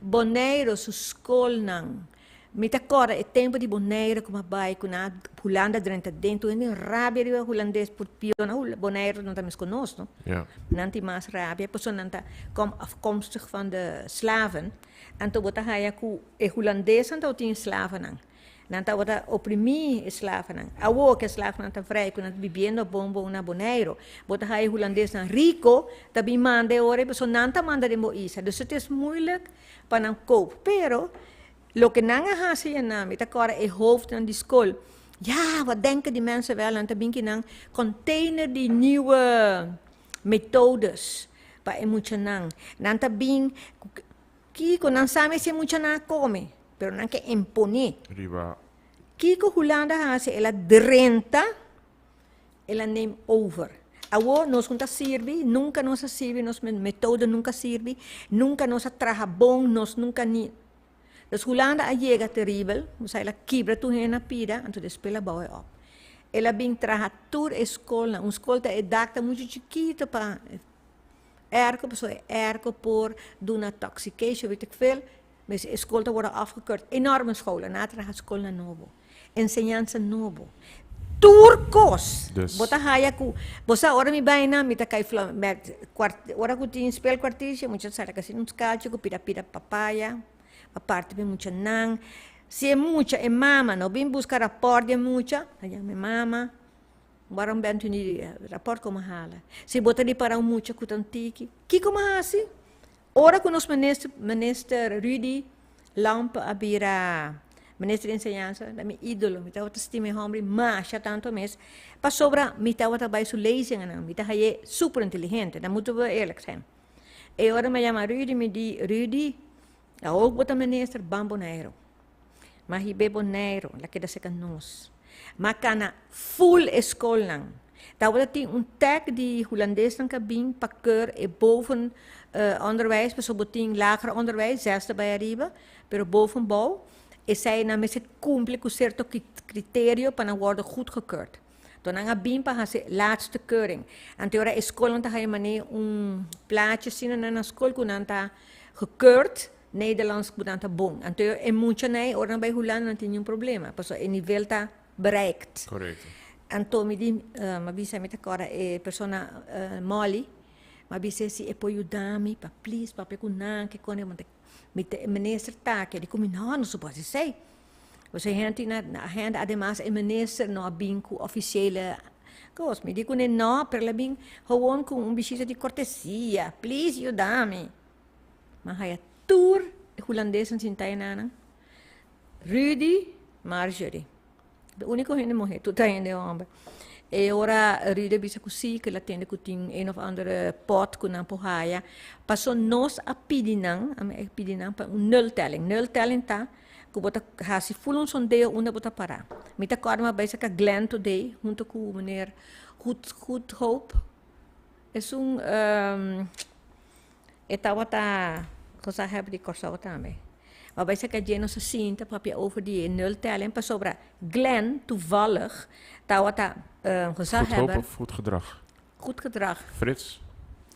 Boneiru su skolnan. Mi ta kòrda e tempu di Boneiru ku mi a bai ku nan a Hulanda drenta den tur hende rabia riba hulandes por pio na Boneiru nan ta mes ku nos no. Nan tin mas rabia pasobra nan ta kom afkomstig van de slaven anto bo ta haya ku e hulandesnan tabatin e slavennan. Nan tabata oprimí e slavennan. Awor ku e slavennan ta vrij, ku nan ta bibiendo bon bon na Boneiru, bo ta haña e hulandesnan riko ta bin manda e ora ei, pasobra nan ta manda den bo isla. Dus it is moeilijk pa nan koop. Pero loke nan a hasi ayanan, mi ta kòrda e hoofdnan di skol, ya, wat denken die mensen wel, nan ta bin ki nan container di nieuwe metodes pa e muchanan. Nan ta bin Kiko nan sa mester muchanan a kome, pero nan ke imponé. Riba. Kiko Hulanda hasi? El a drenta, el a neem over. Awor nos no ta sirbi, nunka nos a sirbi, nos metodo nunka a sirbi, nunka nos a traha bon, nos nunka ni. Dus Hulanda a yega teribel, osea el a kibra tur hende na pida, anto despues el a bou e op. El a bin traha tur e skolnan, un skol ta e dak ta muchu chikito pa. Airco, pasobra e airco por duna toxication, weet ik veel. Mes e skol ta worde afgekeurd. Enorme scholen, nan a traha skolnan nobo, enseñansa nobo. Tur kos! Dus. Bo ta haya ku, bo sa ora mi bai nan mi ta kai fla met kwart, ora ku tin speelkwartiertje mucha sa ta kasi un skalchi ku pida pida papaya, aparte pa e muchanan. Si e mucha, e mama no bin buska raport di e mucha, ta yama e mama. Waarom bent u niet e rapport komen halen? Si bo ta ripará un mucha ku ta un tiki, kiko mi a hasi? Ora ku nos minister, minister Rudy Lampe a bira minister di enseñansa, ta mi ídolo, mi tabata stima e hòmber masha tantu mes, pasobra mi tabata bai su lezingennan, mi ta hañ'é super inteligente, dan moeten we eerlijk zijn. E ora mi a yama Rudy, mi di, Rudy, awor ku bo ta minister, ban Boneiru. Ma hib'é Boneiru, el a keda serka nos. Ma kana ful e skolnan. Tabata tin un tèk di hulandesnan ku a bin pa keur e boven onderwijs, pasobra bo tin lager onderwijs, zesde bai ariba, pero bovenbouw, esei nan mester kumpli ku serto kriterio pa nan wòrdu goedgekeurd. Toh nan a bin pa hasi laatste keuring. Anto ora e skolnan ta haña manera un plachi asina na nan skol ku nan ta gekeurd, Nederlands ku nan ta bon. Anto e muchanan ei ora nan bai Hulanda nan tin niun problema, pasobra e nivel ta bereikt. Korekto. Anto mi di, m'a bisa mi ta kòrda e persona Molly, m'a bis'é si e por yuda mi pa please papia ku nan ke kone mi ta e minister ta aki, e di ku mi no, no su por hasi esei. Pasobra e hende na agenda, ademas e minister no a bin ku ofisiele kos. Mi di kuné no, pero el a bin gewoon ku un bishita di kortesia, please yuda mi. M'a haya tur e hulandesnan sinta enanan, Rudy, Marjorie. E úniko hende muhé, tur ta hende hòmber. E ora Rudy a bisa ku sí, ku el a tende ku tin een of andere pòt ku nan por haya. Paso nos a pidi nan, ami a pidi nan pa un nultelling. Nultelling ta ku bo ta hasi ful un sondeo unda bo ta pará. Mi ta kòrda mi a bai saka Glenn Today hunto ku meneer Goed Goedhoop. Esun E tabata gezaghebber di Kòrsou tambe. Ma bai saka dje nos a sinta papia over di e nultelling pasobra Glenn toevallig tabata Goed hoop gezaghebber. of goed gedrag? Goed gedrag. Frits?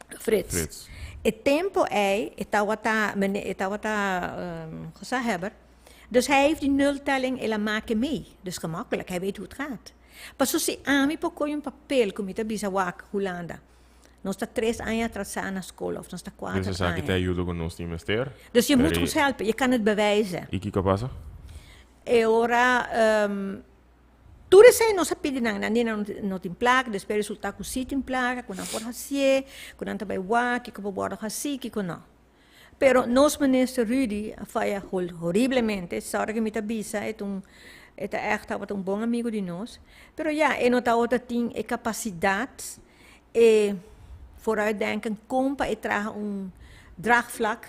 Frits. Frits. E tempo ei e tabata mene e tabata gezaghebber. Dus hij heeft die nultelling el a make mee. Dus gemakkelijk, hij weet hoe het gaat. Paso si ami por koy un papel ku mi ta bisa wak Hulanda. Nos ta tres aña atrasá na skol of nos ta kuater Dus esaki aña. ta ayuda ku nos tin mester. Dus je moet Pero ons helpen, je kan het bewijzen. I kiko a pasa? E ora tur esei nos a pidi nan, nan di nan no tin plaka, despues resulta ku si tin plaka, ku nan por hasié, ku nan ta bai wak, kiko por wòrdu hasí, kiko no. Pero nos minister Rudy a faya horiblemente, sorry ku mi ta bisa, e ta un, e ta ègt tabata un bon amigu di nos, pero ya, e no tabata tin e kapasidat, e vooruitdenken kon pa e traha un draagvlak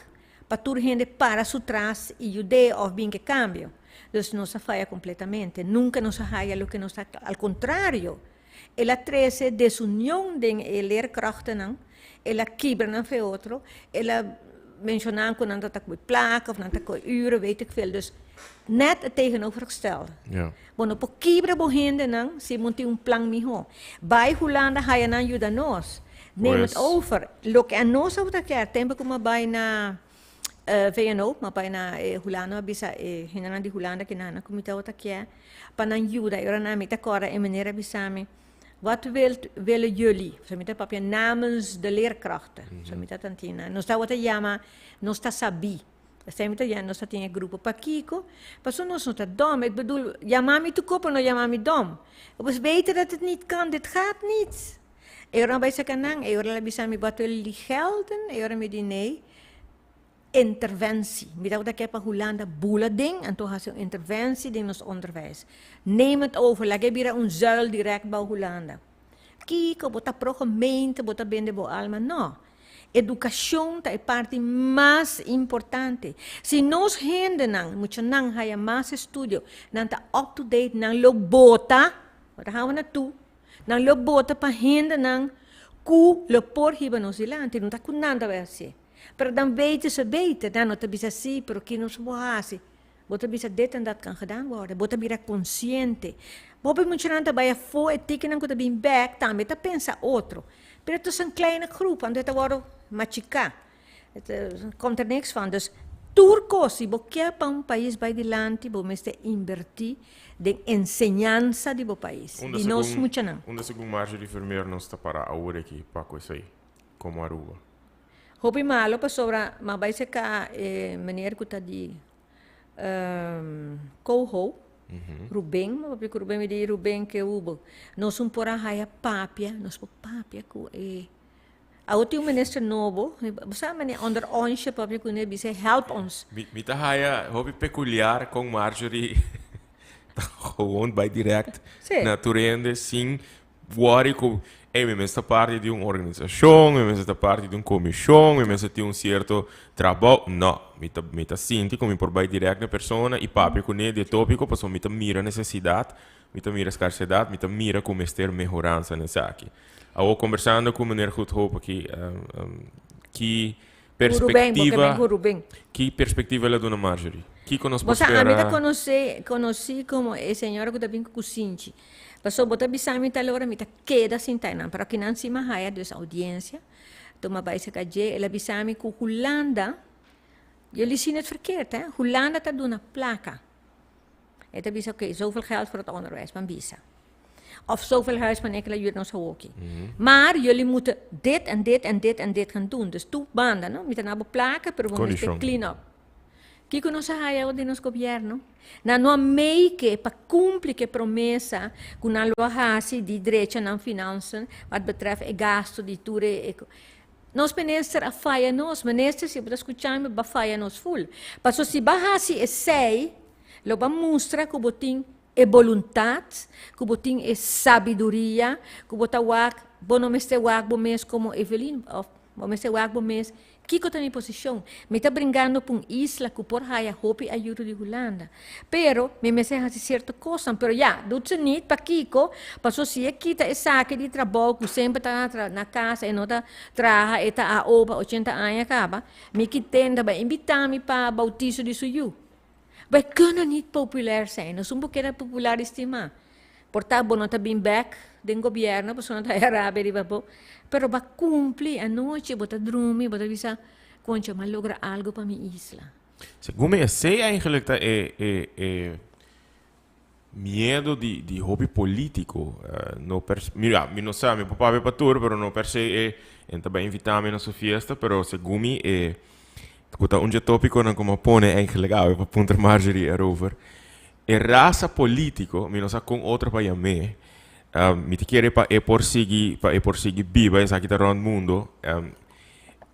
pa tur hende para su tras i yud'é òf bin ke kambio. Dus nos a faya kompletamente, nunka nos a haya loke nos ta, al kontrario, El a trese desunion den e leerkrachtennan, el a kibra nan fe otro, el a menshoná ku nan ta ta koe plaka of nan ta koe uren, weet ik veel. Dus net het tegenovergestelde. Ja. Bo no por kibra bo hendenan si bo no tin un plan mihó. Bai Hulanda haya nan yuda nos. Neem het Pues. over. Loke a nos tabata kier tempo ku mi a bai na VNO, mi a bai na e Hulanda, mi a bisa e hendenan di Hulanda ku nan ku mi tabata kier pa nan yuda. E ora nan mi ta kòrda e meneer a bisa mi, Wat wilt, willen jullie? Pasobra mi ta papia namens de leerkrachten. So mi ta tantina. Nos tabata yama nos ta sabí. Esei mi ta yama nos ta tin e grupo. Pakiko? Pasobra nos no ta dòm. Ik bedoel, yama mi tu kopo, no yama mi dòm. We weten dat het niet kan, dit gaat niet. E ora mi bai saka nan, e ora el a bisa mi, Wat willen jullie gelden? E ora mi di nee. Interventie. Mi tabata ke pa Hulanda bula den, anto hasi un interventie den nos onderwijs. Neem het over, laga e bira un zuil direct bou Hulanda. Kiko, bo ta pro gemeente, bo ta bende bo alma? No. Edukashon ta e parti mas importante. Si nos hendenan, muchanan haya mas estudio, nan ta up to date, nan lo bota, bo ta hawa na tu, Nan lo bota pa hendenan ku lo por hiba nos dilanti. No ta ku nan ta bai hasié. Pero dan weten ze beter. Nan no ta bisa sí, pero ki nos por hasi? Bo ta bisa dit en dat kan gedaan worden. Bo ta bira konsiente. Hopi muchanan ta bai afó, e tikinan ku ta bin bèk tambe ta pensa otro. Pero e ta un kleine groep, anto e ta wòrdu machiká. Het komt er niks van. Dus tur kos, si bo kier pa un pais bai dilanti, bo mester inbertí den enseñansa di bo pais, Unda di nos segun, muchanan. unda segun Marjorie Vermeer nos ta para awor aki pa ku esei, komo Aruba? Hopi malo pasobra m'a bai seka e meneer ku ta di Coho, Ruben, m'a papia ku Ruben, mi di Ruben ke hubo? Nos un por a haya papia, nos por papia ku e Awo tin un minister nobo, bo sa mane onder onsje papia ku ne bisa help ons. Mi mi ta haya hopi peculiar con Marjorie ta gewoon bai direct Sí. na tur hende sin worry ku ey mi mester ta parti di un organisacion, mi mester ta parti di un comision, mi mester tin un cierto trabou. No, mi ta mi ta sinti ku mi por bai direct na persona y papia kuné di e topico pasobra mi ta mira necesidad, mi ta mira scarsedad, mi ta mira ku mester mehoransa na esaki. Awor kombersando ku meneer Goedhoop aki, ki perspektiva, ki perspektiva el a duna Marjorie? Kiko nos por spera? Bo sa, ami ta konosé, konosí komo e señora ku ta bin ku kusinchi. Pasobra bo ta bisa mi tal ora mi ta keda sinta einan, pero akinan si mi a haya dus oudiensia. Tuma bai serka dje, el a bisa mi ku Hulanda, jullie zien het verkeerd hè, Hulanda ta duna plaka. E ta bisa, oké, zoveel geld voor het onderwijs, ban bisa. Of zoveel huis van enkele jullie nos hoki. Maar jullie moeten dit en dit en dit en dit gaan doen. Dus tur banda, no? Mi ta duna bo placa, pero bo mester clean up. Kiko nos a haya di nos gobierno? Nan no a make pa cumpli cu e promesa cu nan lo hasi di drecha nan financiën wat betreft e gasto di tur e. Nos minister a faya nos. Minister, si bo ta scucha mi, ba faya nos full. Paso si ba hasi esey, lo ba mustra cu bo tin e boluntad, cu bo tin e sabiduria, cu bo ta wak, bo no mester wak bo mes como Evelyn, of bo mester wak bo mes, kiko ta mi posicion? Mi ta bringando pa un isla cu por haya hopi ayudo di Hulanda. Pero, mi mester haci cierto cosnan. Pero ya, doet ze niet, pakiko? Paso si e kita esaki di trabou cu semper ta na casa e no ta traha, e ta AO pa 80 aña caba, mi kitenda bay invita mi pa bautizo di su yu. Wij kunnen niet populair zijn. Nos no por keda popular estima. Por ta bo no ta bin bek den gobierno pasobra no ta haya rabia riba bo. Pero ba cumpli anochi bo ta drumi bo ta bisa concha m'a logra algo pa mi isla. Segun mi esey eigenlijk ta e e e miedo di di hopi politico. No per mira mi no sa mi por papia pa tur pero no per se e e ta bay invita mi na su fiesta pero segun mi e cu ta un dje topiconan cu mi a pone eigenlijk awe pa puntra Marjorie erover. E rasa politico mi no sa con otro pa yam'e mi ta kere pa e por sigui pa e por sigui biba esaki ta rond mundo.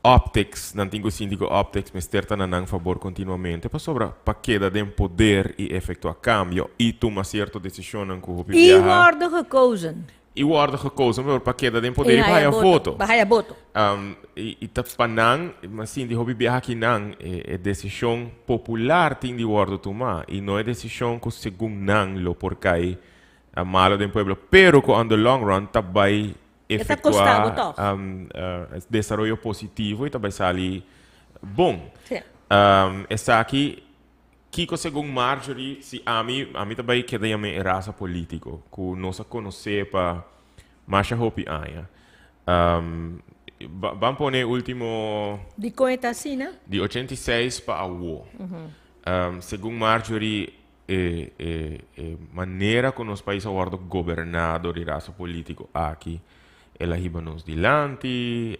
Optics, nan tin cu sinti cu optics mester ta na nan fabor continuamente pasobra pa keda den poder y efectua cambio y tuma cierto decisionnan cu hopi Y biaha. worden gekozen. Y worden gekozen pero pa keda den poder Y y pa haya haya voto. voto. Pa haya voto. Y ta pa nan, mi sinti hopi biaha aki nan e decision popular tin di wordo tuma y no e decision cu segun nan lo por cay malo den pueblo pero cu on the long run ta bay E ta kosta bo efectua tòg. Desaroyo positivo y ta bay sali bon. Sí. Esaki, kiko segun Marjorie, si ami, ami ta bay keda yama e rasa politico cu nos a conoce pa masha hopi aña. Ban pone e ultimo. Dikon e ta asina? Di 86 pa awo. Segun Marjorie E e e manera ku nos pais a wòrdu goberná dor di rasa polítiko aki, el a hiba nos dilanti,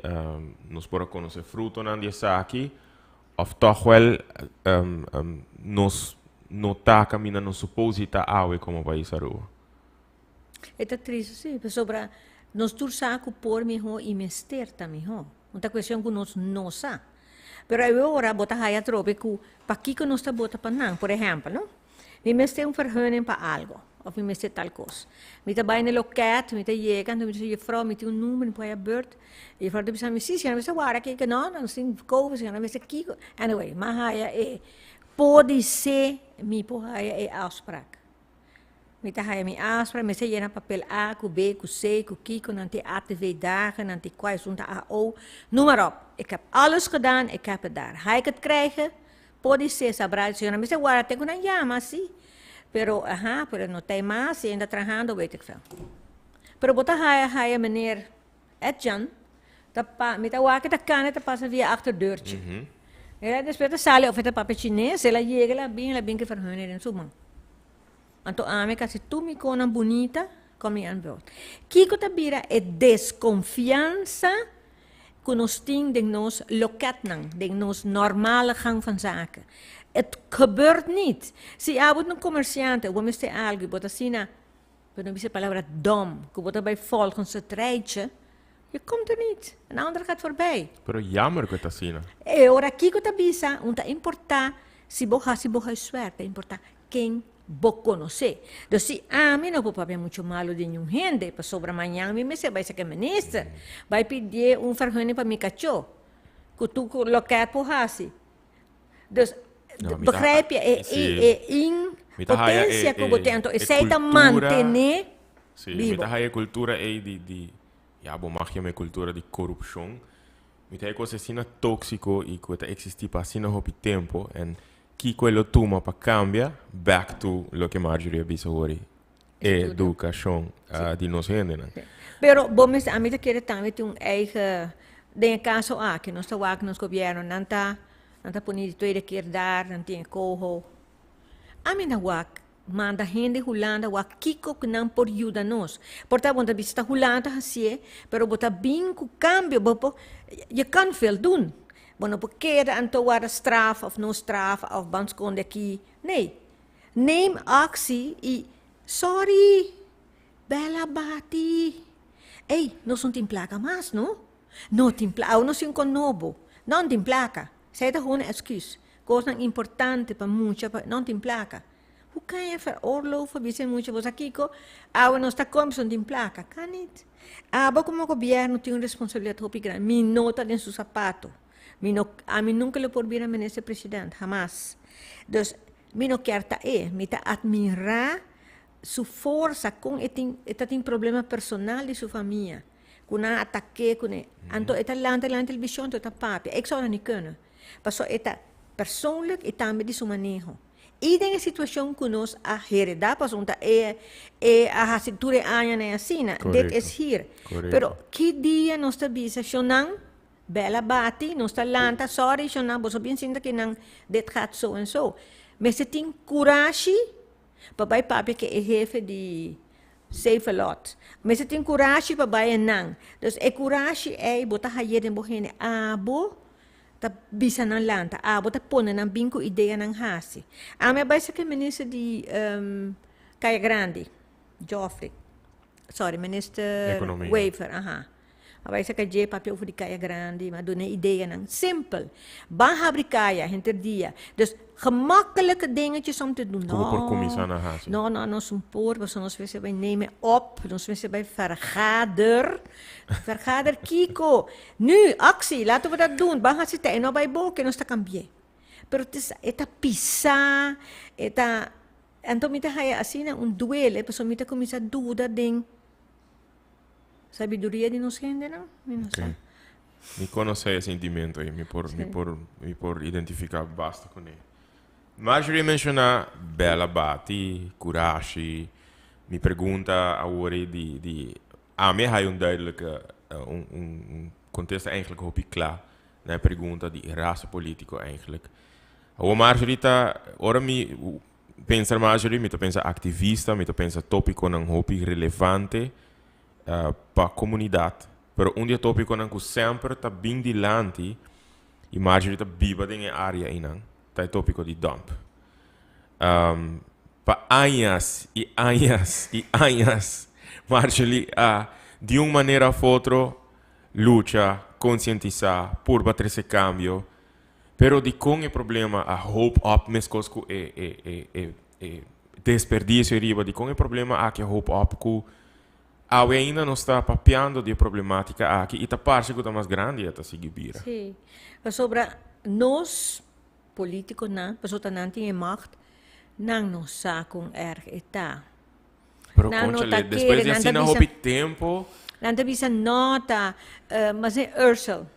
nos por a konosé frutonan di esaki, òf tòg wèl nos no ta kaminda nos supos di ta awe komo pais Aruba? E ta tristu si, pasobra nos tur sa ku por mihó i mester ta mihó. Un ta kuestion ku nos no sa. Pero e ora bo ta haya atrobe ku pakiko nos ta bota pa nan. Por ehèmpel, no? Mi mester un vergunning pa algo, òf mi mester tal kos. Mi ta bai na e loket, mi ta yega, anto mi ta bisa, Jufrou, mi tin un number, mi por haya bùrt? E jufrou ta bisa mi, Si, señora mester wara kiko. No, no, nos tin kover, señora mester kiko. Anyway, m'a haya e, podisé mi por haya e afsprak. Mi ta haya mi afsprak, mi mester yena papel A ku B ku C ku kiko, nan tin ATV dagen, nan tin kua, esun ta AO, noem maar op. Ik heb alles gedaan, ik heb het daar. Ga ik het krijgen? Podisé, sabrá el Señor. Mi mester warda te ku nan yama, si. Pero, aha, pero no ta e mas, si ainda trahando, weet ik veel. Pero bo ta haya, haya meneer Edjan, ta pa, mi ta wak e ta kana e ta pasa via achterdeurtje. El a despues ta sali of e ta papia chines, el a yega, el a bin, el a bin ku e vergunning den su man. Anto ami kasi tur mi konan bunita kon mi antwoord. Kiko ta bira e deskonfiansa ku nos tin den nos loketnan, den nos normale gang van zaken? Het gebeurt niet. Si abo ta un komersiante, bo mester algu i bo ta asina, bo no bisa e palabra dom, ku bo ta bai volgens het rijtje, je komt er niet. Een ander gaat voorbij. Pero jammer ku e ta asina. E ora kiko ta bisa, un ta importá si bo hasi bo huiswerk, ta importá ken bo konosé. Dus si ami no por papia muchu malu di niun hende, pasobra mañan mi mester bai saka minister, bai pidié un vergunning pa mi kachó, ku tur ku loket por hasi. Dus, begrijp je e e impotensia ku bo tin? Anto esei ta mantené bibo. Mi ta haya e kultura ei di di, ya bo mag yama e kultura di korupshon. Mi ta haya kos asina tóksiko i ku ta eksistí pa asina hopi tempu en Kiko e lo tuma pa cambia? Back to loke Marjorie a bisa hori, educacion di nos hendenan. Pero bo mester, ami ta kere tambe tin un eigen, den e caso aki, nos ta wak nos gobierno, nan ta, nan ta pone di tweede keer daar, nan tin e coho. Ami na wak. Manda hende Hulanda wak kiko ku nan por yuda nos. Por ta bo ta bisa ta Hulanda hasié, pero bo ta bin ku kambio, bo por, je kan veel doen. Bo no por keda anto warda straf of no straf of ban skonde aki. Nee. Neem actie i sorry, bel a bati. Ey, nos no tin plaka mas, no? No tin plaka, awe nos tin kon nobo. No tin plaka. Esei ta gewoon un excuus. Kosnan importante pa mucha pa no tin plaka. Hoe kan je veroorloven bisa e mucha bo sa kiko awe nos ta come pasobra no tin plaka? Kan nit. Abo como gobierno tin un responsabilidad hopi grandi. Mi no ta den su sapato. Mi no ami nunca lo por bira minister president, hamas. Dus mi no kier ta e. Mi ta admira su forsa con e tin e ta tin problema personal di su famia cu nan a atake cu ne. Anto e ta lanta lanta television anto e ta papia. Ik zou dat niet kunnen. Paso e ta persoonlijk y tambe di su maneho. Y den e situacion cu nos a hereda, pasobra ta e e a haci tur e añanan asina, dit is hier. Pero ki dia nos ta bisa shonnan, bel a bati, nos ta lanta, sorry shonnan, boso bin sinta kinan, dit gaat zo en zo. Mester tin curashi pa bai papia cu e hefe di Save a lot. Mester tin curashi pa bai enan. Dus e curashi ey bo ta haye den bo hende. Abo ta bisa nan lanta. Abo ta pone nan bin cu ideanan haci. Ami a bai sa cu e minister di Caya Grandi, Geoffrey. Sorry, minister Economia. Wever, aha. A bai saca dje papia over di Caya Grandi, mi a duna e ideanan. Simpel. Ban habri caya henter dia. Dus gemakkelijke dingetjes om te doen. Cu bo por cuminsa na haci. No, no, nos un por, pasobra nos mester bai neem op, nos mester bai vergader. Vergader kico? Nu, actie, laten we dat doen. Ban haci ta, e no bai boca, nos ta cambi'e. Pero e ta pisa, e ta, anto mi ta haya asina un duele, pasobra mi ta cuminsa duda den Sabiduria di nos hendenan, mi no sa. Mi conoce e sentimento ei, mi por, mi por, mi por identifica basta cu ne. Marjorie menciona bel a bati, curashi. Mi pregunta awor ei di, di, ami a haya un duidelijke, un, un, un contesta eigenlijk hopi cla na e pregunta di rasa politico eigenlijk. Awor Marjorie ta, ora mi Pensa Marjorie, mi ta pensa activista, mi ta pensa topiconan hopi relevante pa comunidad. Pero un di e topiconan cu semper ta bin dilanti y Marjorie ta biba den e area eynan, ta e topico di dump. Pa añas y añas y añas Marjorie a di un manera of otro lucha, concientisa, purba trece cambio. Pero dikon e problema a hoop op meskos ku e e e e e desperdisio riba? Dikon e problema aki a hoop op ku awe ainda nos ta papiando di e problematika aki i ta parse ku ta mas grandi e ta sigui bira? Sí, pasobra nos politikonan, pasobra ta nan tin e macht, nan no sa kon erg e ta. Pero Nan no ta conchale, despues kere, di nan ta asina bisa, hopi tempo. Nan ta bisa no ta, mas e Ursel,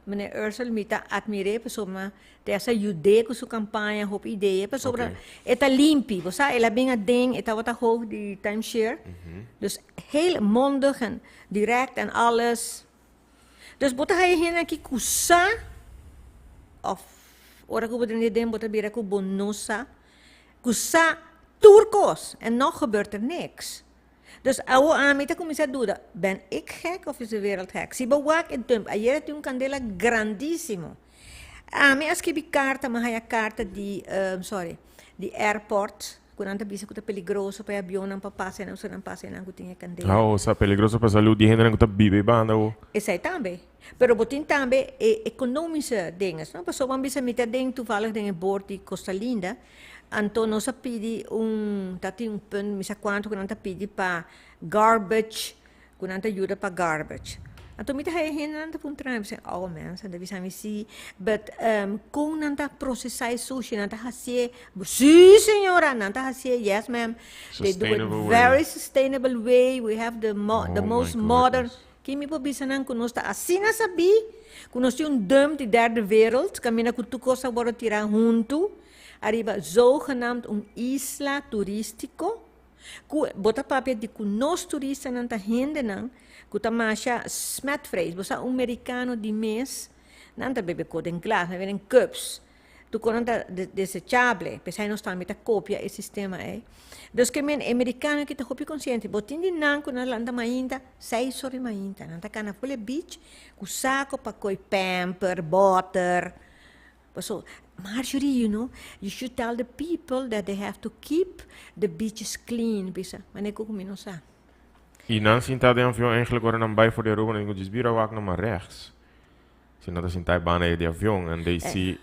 Meneer Ursel mi ta admir'é pasobra te hasta yud'é ku su kampaña hopi idea pasobra e ta limpi bo sa el a bin aden e tabata hoofd di timeshare dus heel mondig en direct en alles dus bo ta haya hende aki ku sa of ora ku bo drenta aden bo ta bira ku bo no sa ku sa tur kos en nog gebeurt er niks. Dus awo ami ta kuminsá duda, ben ik gek of is de wereld gek? Si bo wak e dump, ayer a tin un kandela grandísimo. Ami a skibi karta, mi a haña karta di, sorry, di airport, ku nan ta bisa ku ta peligroso pa e avionnan pa pasa einan, pasobra nan pasa einan ku tin e kandela. Oh, sa peligroso pa salud di hendenan ku ta biba e banda awo. Esei tambe. Pero bo tin tambe e economische dinges, no? Pasobra bo a bisa mi ta den toevallig den e board di Costa Linda, Anto nos a pidi un, ta tin un punt, mi sa cuanto cu nan ta pidi pa garbage, cu nan ta yuda pa garbage. Anto mi ta haya hendenan ta puntra mi, mi oh mensen, ta bisa mi si, but con nan ta procesa e sushi, nan ta hacié, si señora, nan ta hacié, yes ma'am, they do it Sustainable way. very sustainable way, we have the mo, the Oh my most modern, goodness. Ki mi por bisa nan ku nos ta asina sabí ku nos tin un dump di derde wereld kaminda ku tur kos a wòrdu tirá huntu ariba zogenaamd un isla turístiko ku bo ta papia di ku nos turistanan ta hendenan ku ta masha smetvrees. Bo sa un merikano di mes nan ta bebe kos den glas, nan bebe den cups. Tur kos nan ta desechable, p'esei nos tambe ta kopia e sistema ei. Dus ke men e merikano aki ta hopi konsiente, bo tin di nan ku nan lanta mainta seis ora di mainta, nan ta kana ful e beach ku sako pa koi pamper, bòter, paso Marjorie you know you should tell the people that they have to keep the beaches clean, bisa manera ku mi no sa. I nan sinta den avion eigenlijk ora nan bai for di Aruba nan di ku djis bira wak nan mas rechts. Si nan ta sinta e banda ei di avion en they see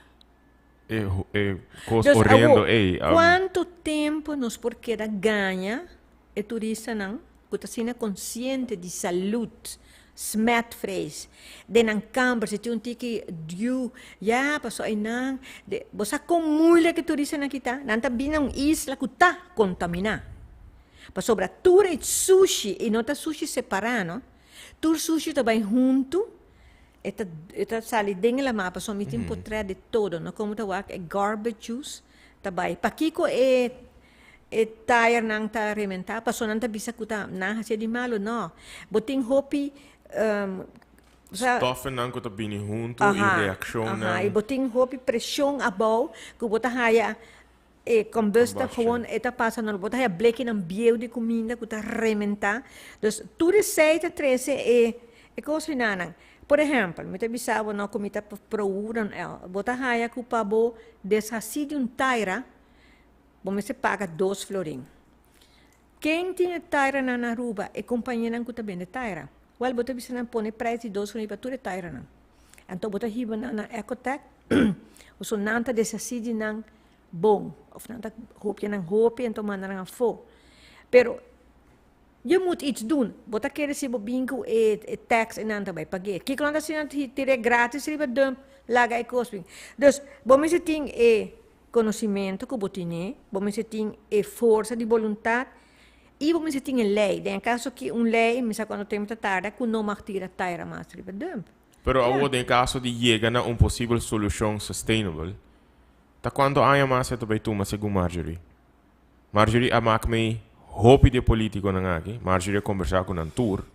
e e kos Dus horrendo awo, ei. kuantu tempu nos por keda gaña e turistanan ku ta asina konsiente di salud, smetvrees, den nan kamber si tin un tiki dew, ya pasobra einan de bo sa kon moeilijk e turistanan aki ta? Nan ta bini na un isla ku ta kontaminá. Pasobra tur e sushi, i no ta sushi separá no, tur sushi ta bai huntu. E ta e ta sali den e lamá pasobra mi tin potret di todo no como ta wak e garbage juice ta bai pakiko e e tayernan ta rementá pasobra nan ta bisa ku ta nan hasié di malu no bo tin hopi sa Stoffennan ku ta bini huntu i reakshonnan. Aha i bo tin hopi preshon abou ku bo ta haya E combusta Combustion. gewoon e ta pasa no bo ta haya blekinan bieu di cuminda cu ta rementa. Dus tur esey ta trece e e cos finanan. Por ehempel, mi ta bisa bo no cu mi ta pro wooden el. Bo ta haya cu pa bo deshaci di un taira bo mester paga dos florin. Ken tin e tairanan na Aruba? E compañianan cu ta bende taira. Wel bo ta bisa nan pone prijs di dos florin pa tur e tairanan. Anto bo ta hiba nan na Ecotec, pasobra nan ta deshaci di nan bon of nan ta hopia nan hopi enton manda nan afó. Pero je moet iets doen. Bo ta kere si bo bin ku e e tax e nan ta bai pag'é. Kiko nan ta hasi? Nan ta tir'é gratis riba dump, laga e kos bin. Dus bo mester tin e konosimento ku bo tine, bo mester tin e forsa di boluntat i bo mester tin e lei. Den e kaso aki un lei, mi sa kuantu tempu ta tarda, ku no mag tira taira mas riba dump. Pero awor den kaso di yega na un posibel solushon sustainable, Ta cuanto aña mas e ta bay tuma segun Marjorie? Marjorie a mak mei hopi di e politiconan aki. Marjorie a conversa cu nan tur.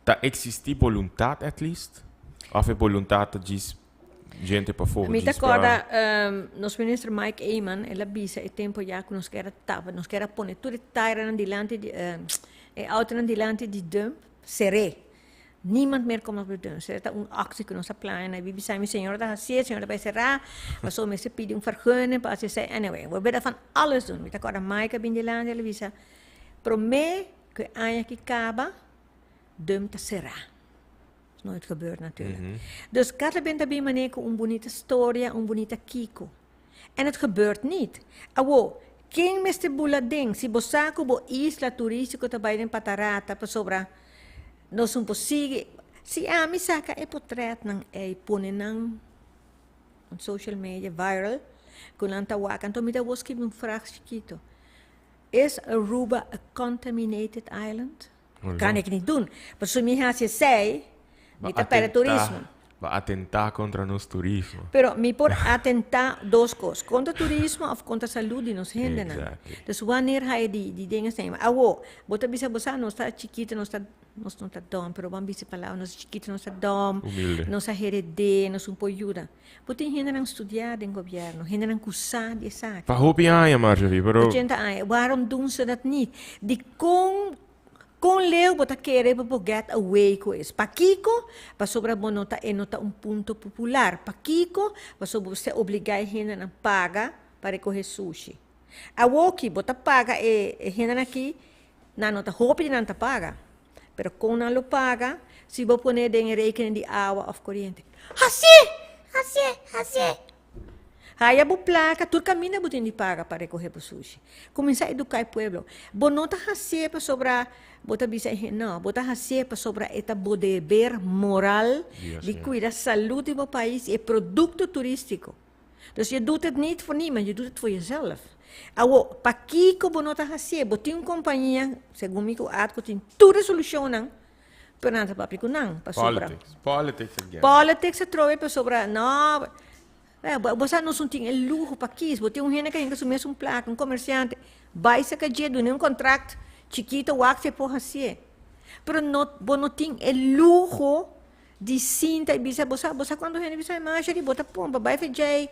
Ta existi boluntad at least? Of e boluntad ta djis gente pafó? Mi ta djis pa. corda nos minister Mike Eman, el a bisa e tempo ya cu nos kier a tapa, nos kier a pone tur e tairanan dilanti di e autonan dilanti di dump ser'é. Niemand meer komt op de dump. Esei ta un actie ku nos a plania na bibi sa mi señora ta hasié, señora ta bai será, pasobra mester pidi un vergunning pa hasi esei. Anyway, we willen van alles doen. Mi ta kòrda Mike a bin dilanti, el a bisa, promé ku e aña aki kaba, dump ta será. Is nooit gebeurd natuurlijk. Dus kada ben ta bin manera ku un bunita storia, un bunita kiko. En het gebeurt niet. Awo, ken mester bula den si bo sa ku bo isla turístiko ta bai den patarata pasobra nos un por sigui? Si ami saka e potretnan ei pone nan on social media viral ku nan ta wak anto mi ta wou skibi un frag chikito, Is Aruba a contaminated island? Kan ik niet doen. Pasobra mi hasi esei, mi ta perde turismo. Ba atentá kontra nos turismo. Pero mi por atentá dos kos, kontra turismo òf kontra salud di nos hendenan. Exactly. Dus wanneer haye di di dingen esei. Awo, bo ta bisa bo sa nos ta chikito, nos ta nos no ta dòm, pero bo a bisa e palabra, nos ta chikito, nos ta dòm, Humilde. nos a heredé, nos un por yuda. Bo tin hendenan studiá den gobièrnu, hendenan ku sa di esaki. Pa hopi aña, Marjorie, pero. 80 aña. Waarom doen ze dat niet? Dikon, kon leu bo ta kere pa bo get away ku es? Pakiko? Pasobra bo no ta, e no ta un punto popular. Pakiko? Pasobra bo mester obligá e hendenan paga pa rekohe sushi. Awoki bo ta paga e e hendenan aki, nan no ta hopi di nan ta paga. Pero kon nan lo paga si bo pone den e rekening di awa of koriente? Hasié! Hasié! Hasié! Haya bo plaka, tur kaminda bo tin di paga pa rekohe bo sushi. Kuminsá eduká e pueblo. Bo no ta hasié pasobra bo ta bisa e hende, no, bo ta hasié pasobra e ta bo deber moral di kuida salud di bo pais i e produkto turístiko. Dus je doet het niet voor niemand, je doet het voor jezelf. Awo, pakiko bo no ta hasié? Bo tin un kompania, segun mi ku Atco tin tur e solushonnan, pero nan ta papia ku nan pasobra. Politics, politics again. Politics atrobe pasobra no, bo sa nos no tin e luho pa kis, bo tin un hende ku a hinka su mes un plaka, un komersiante, bai saka dje, dun'é un kontrakt chikito wak si e por hasié. Pero no, bo no tin e luho di sinta i bisa, bo sa, bo sa kuantu hende bisa, masha di bo ta pompa, bai fe djei.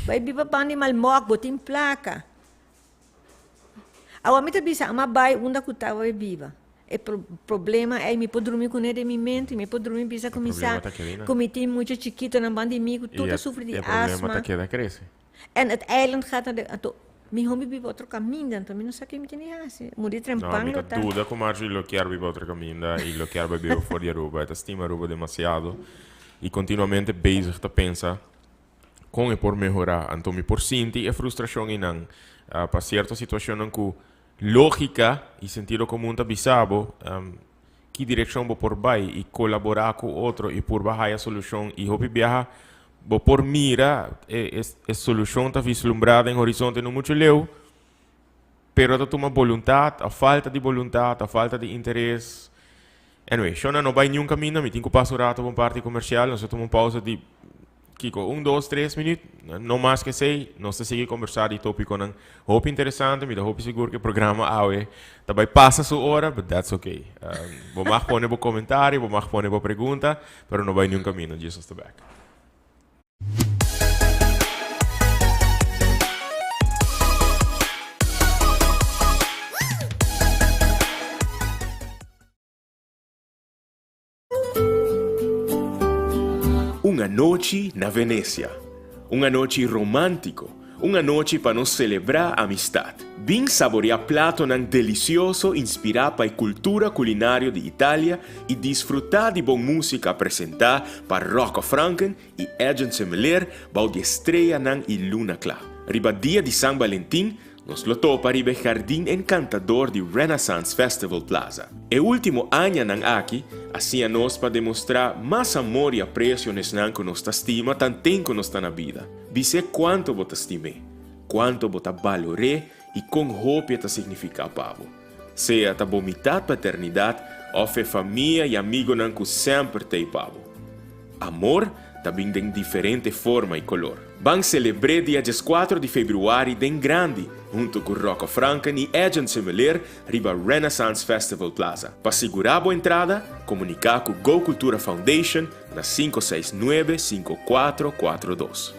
Bai biba banda di Malmok, bo tin plaka. Awa mi ta bisa, ama bai unda ku ta bai biba. E problema ei mi por drumi kuné den mi mente, mi por drumi bisa ku mi sa ku mi tin mucha chikitonan banda di mi ku tur ta sufri di asma. E problema ta keda krese. En het eiland gaat naar de, anto mi hopi biba otro kaminda, anto mi no sa ke mi tin di hasi. Muri trempan lo ta. No, mi ta duda ku Marjorie lo kier biba otro kaminda i lo kier bai biba for di Aruba. E ta stima Aruba demasiado i kontinuamente bezig ta pensa kon e por mehorá. Anto mi por sinti e frustrashon einan pa sierto situashonnan ku lógika i sentido komun ta bisa bo ki direkshon bo por bai i kolaborá ku otro i purba haya solushon i hopi biaha bo por mira e e solushon ta vislumbrá den horizonte no muchu leu pero ta tuma boluntat òf falta di boluntat òf falta di interes. Anyway, shona no bai niun kaminda mi tin ku pasa un rato pa un parti komersial nos ta tuma un pausa di Kiko, un, dos, tres minuut, no mas ke esei, nos ta sigui kombersá di tópikonan hopi interesante. Mi ta hopi sigur ku e programa awe ta bai pasa su ora, but that's okay. Bo mag pone bo komentario, bo mag pone bo pregunta, pero no bai niun kaminda, djis nos ta bèk. Un anochi na Venecia. Un anochi romántico. Un anochi pa nos celebrá amistad. Bin saboreá platonan delicioso inspirá pa e cultura culinario di Italia y disfrutá di bon música presentá pa Rocco Franken y Edjean Semeleer bou di e streanan y luna cla. Riba dia di San Valentin, Nos lo topa riba e jardin encantador di Renaissance Festival Plaza. E ultimo añanan aki a siña nos pa demostrá mas amor i aprecio n'esnan cu nos ta stima tanten cu nos ta na bida. Bis'é cuanto bo ta stim'é, cuanto bo ta balor'é i con hopi e ta significá pa bo. Sea ta bo mitad pa eternidad of e famia i amigonan cu semper t'ei pa bo. Amor ta bin den diferente forma i kolor. Ban selebr'é dia dieskuater di februari den grandi huntu ku Rocco Franken i Edjean Semeleer riba Renaissance Festival Plaza. Pa sigurá bo entrada, komuniká ku Go Cultura Foundation na 569 5442.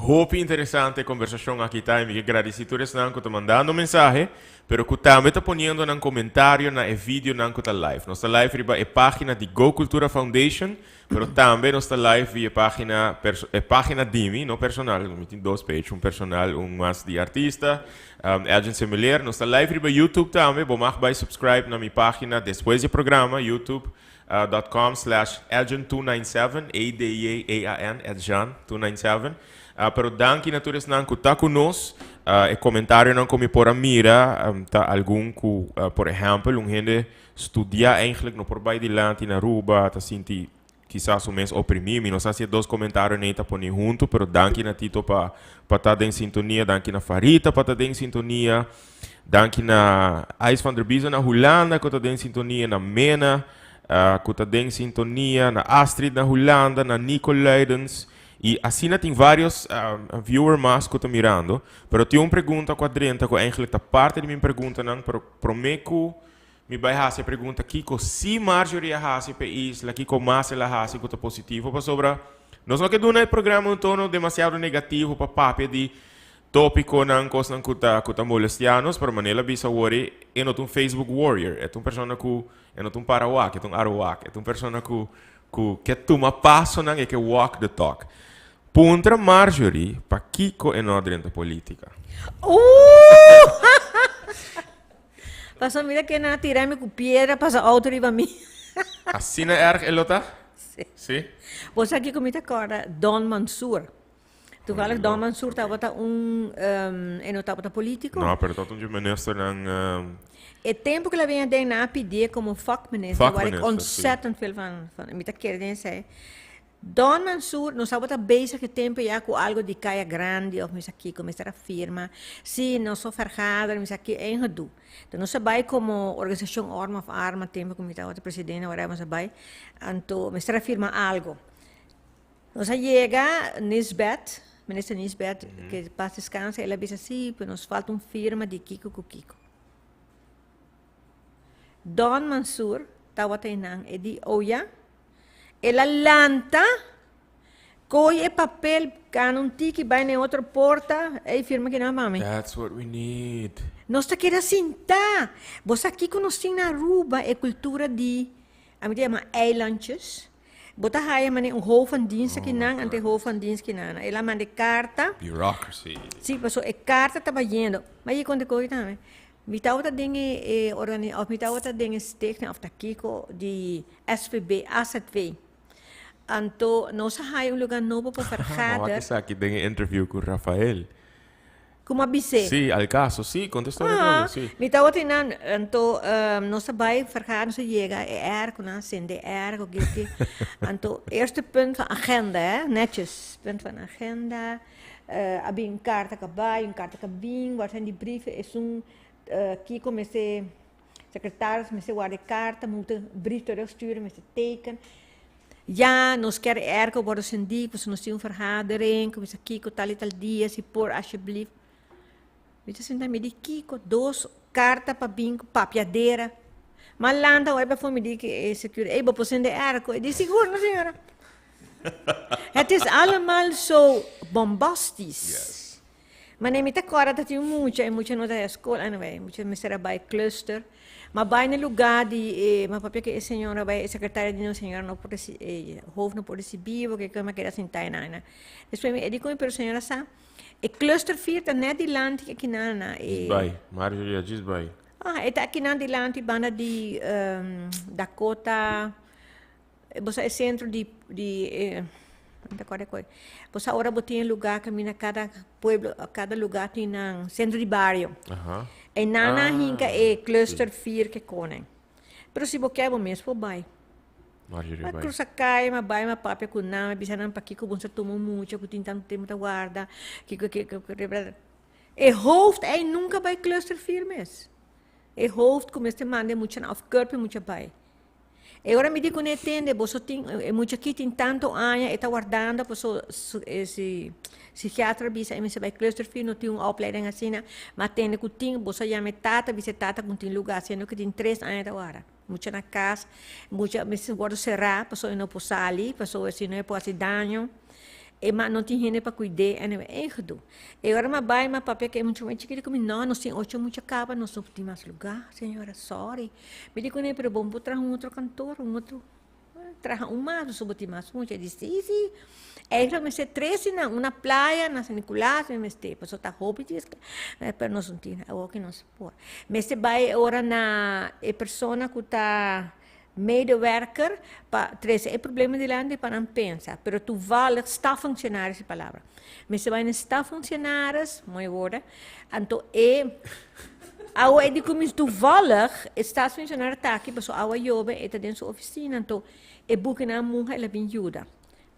Hopi interesante e conversacion aki ta y mi ke gradici tur esnan cu ta mandando mensahe, pero cu tambe ta poniendo nan comentario na e videonan cu ta live. Nos ta live riba e pagina di Go Cultura Foundation, pero tambe nos ta live via e pagina e pagina di mi, no personal, mi tin dos page, un personal, un mas di artista, Edjean Semeleer. Nos ta live riba YouTube tambe, bo mag bay subscribe na mi pagina despues di e programa, youtube. Dot com slash Edjean 297, E D J E A N, Edjean 297. Pero danki na tur esnan ku ta ku nos. E komentarionan ku mi por a mira ta algun ku, por ehèmpel, un hende studia eigenlijk no por bai dilanti na Aruba, ta sinti. kisas su mes oprimí. Mi no sa si e dos komentario nei ta pone huntu, pero danki na Tito pa pa ta den sintonia, danki na Farita pa ta den sintonia, danki na Ais van der Biezen na Hulanda ku ta den sintonia, na Mena ku ta den sintonia, na Astrid na Hulanda, na Nico Luidens, i asina tin varios viewer mas ku ta mirando. Pero tin un pregunta ku a drenta ku eigenlijk ta parte di mi preguntanan, pero promé ku Mi bai hasi e pregunta kiko si Marjorie a hasi p'e isla, kiko mas el a hasi ku ta positivo, pasobra nos no ke duna e programa un tono demasiado negativo pa papia di tópikonan, kosnan ku ta ku ta molestiá nos, pero manera el a bisa awor e e no ta un Facebook warrior, e ta un persona ku e no ta un parawak, e ta un arowak, e ta un persona ku ku ke tuma pasonan, e ke walk the talk. Puntra Marjorie pakiko e no a drenta polítika. Ooh! Paso mira ke nan a tira mi ku piedra pasa auto riba mi. Asina erg e lo ta? Si. Si? Bo sa kiko mi ta kòrda? Don Mansur. Toevallig Don Mansur tabata un, e no tabata politico. No, pero tabata un dje ministernan. E tempo ku el a bini aden nan a pidié komo vakminister, waar ik ontzettend veel van, mi ta kere den esei. Don Mansur, nos tabata bezig e tempo ya cu algo di Caya Grandi of mi sa kico, mester a firma, si nos so vergaderen, mi sa ki en gedoe. Enton nos a bay como organisacion Orma of Arma, tempo cu mi tabata presidente whatever nos a bay, anto mester a firma algo. Nos a yega Nisbet, minister Nisbet, que paz descanse, el a bisa si, pero nos falta un firma di kico cu kico. Don Mansur tabata einan, e di, Oh ya? El a lanta, kohe e papel, gana un tiki, bai na e otro porta, ey firma kinan pa mi. That's what we need. Nos ta keda sinta. Bo sa kiko nos tin na Aruba, e kultura di, ami ta yama eilandjes. Bo ta haya manera un hoofd van dienst akinan, anto e hoofd van dienst kinan. El a manda e karta. Bureaucracy. Si, pasobra e karta ta bayendo. Ma yi konta koe tambe. Mi tabata den e organi of mi tabata den e stichting of ta kiko di SVB, AZV. Anto nos a haya un lugar nobo pa vergader. M'a wak esaki den e interview ku Rafael. Ku m'a bis'é? Sí, al caso. Sí, konta e storia Ah, atrobe, sí. mi tabata einan, anto nos a bai vergader, nos a yega e airco, nan a sende e airco, ki ki. Anto eerste punt van agenda, hè, netjes, punt van agenda. A bin un karta ka bai, un karta ka bin, wak zijn die brieven, esun kiko mester, secretaris mester warda e karta, moet brief terugsturen, mester teken. Ya, nos kier e airco wordo sendí, pasobra nos tin un vergadering, ku mester kiko tal y tal dia, si por alsjeblieft. Mi ta sinta mi di kiko, dos karta pa bin ku papiadera. M'a lanta ora pa mi di ku e security, ey bo por sende airco? E di sigur no señora. Het is allemaal zo bombastisch. Yes. Mane mi ta kòrda ta tin un mucha, e mucha no ta den skol, anyway, mucha mester a bai cluster. Ma bai na lugá di e, ma papia ku e señora bai, e sekretaria di nos, señora no por resi, e hoofd no por risibí bo, ke ke, mi a keda sintá einan einan. Despues mi e di ku mi, pero señora sa, e cluster vier ta nèt dilanti akinan na e. Djis bai, Marjorie a djis bai. Ah, e ta akinan dilanti banda di Dakota. Bo sa e sentro di di e no ta acorda koe. Bo sa ora bo tin e lugar kaminda kada pueblo kada lugar tin nan sentro di bario. Aha. Einan nan Ah, hinka e cluster sí. vier ke konen. Pero si bo ke bo mes por bai. Marjorie Ma bai. crusa kai, ma bai, ma papia ku nan, ma bisa nan pakiko bo sa tuma un mucha ku tin tantu tempu ta warda, kiko kiko kiko. E hoofd ei nunka bai cluster vier mes. E hoofd ku mester manda e muchanan of kurp e mucha bai. E ora mi di ku ne tende, boso tin, e mucha aki tin tanto aña e ta wardando paso su e si psikiatra bisa e mester bai clustervier no tin un opleiding asina, ma tende ku tin, boso a yama e tata bisa e tata ku tin luga siendo ku tin tres aña ta warda. Mucha na kas, mucha mester wordo será paso e no por sali, paso si no e por hasi daño. E ma no tin hende pa kuid'é, anyway, e gedoe. E ora mi a bai, mi a papia ku e mucha muhé chikito ku mi, no, nos tin ocho mucha kaba, nos no tin mas lugá, señora, sorry. Mi di kuné, pero bo no por traha un otro kantor, un otro, traha un mas, pasobra bo tin mas mucha. E di, sí, sí. Eigenlijk mester tres di nan, un na playa, na San Nicolas mi mester, pasobra ta hopi di es, pero nos no tin, awor ki nos por. Mester bai e ora na e persona ku ta Medewerker pa trece e problema dilanti pa nan pensa, pero toevallig staffunctionaris e palabra. Mester bai na staffunctionaris, mooi woorden, anto e awa e di cuminsa toevallig e staffunctionaris ta aki pasobra awa yobe e ta den su oficina, anto. E bukinan a muha el a bin yuda.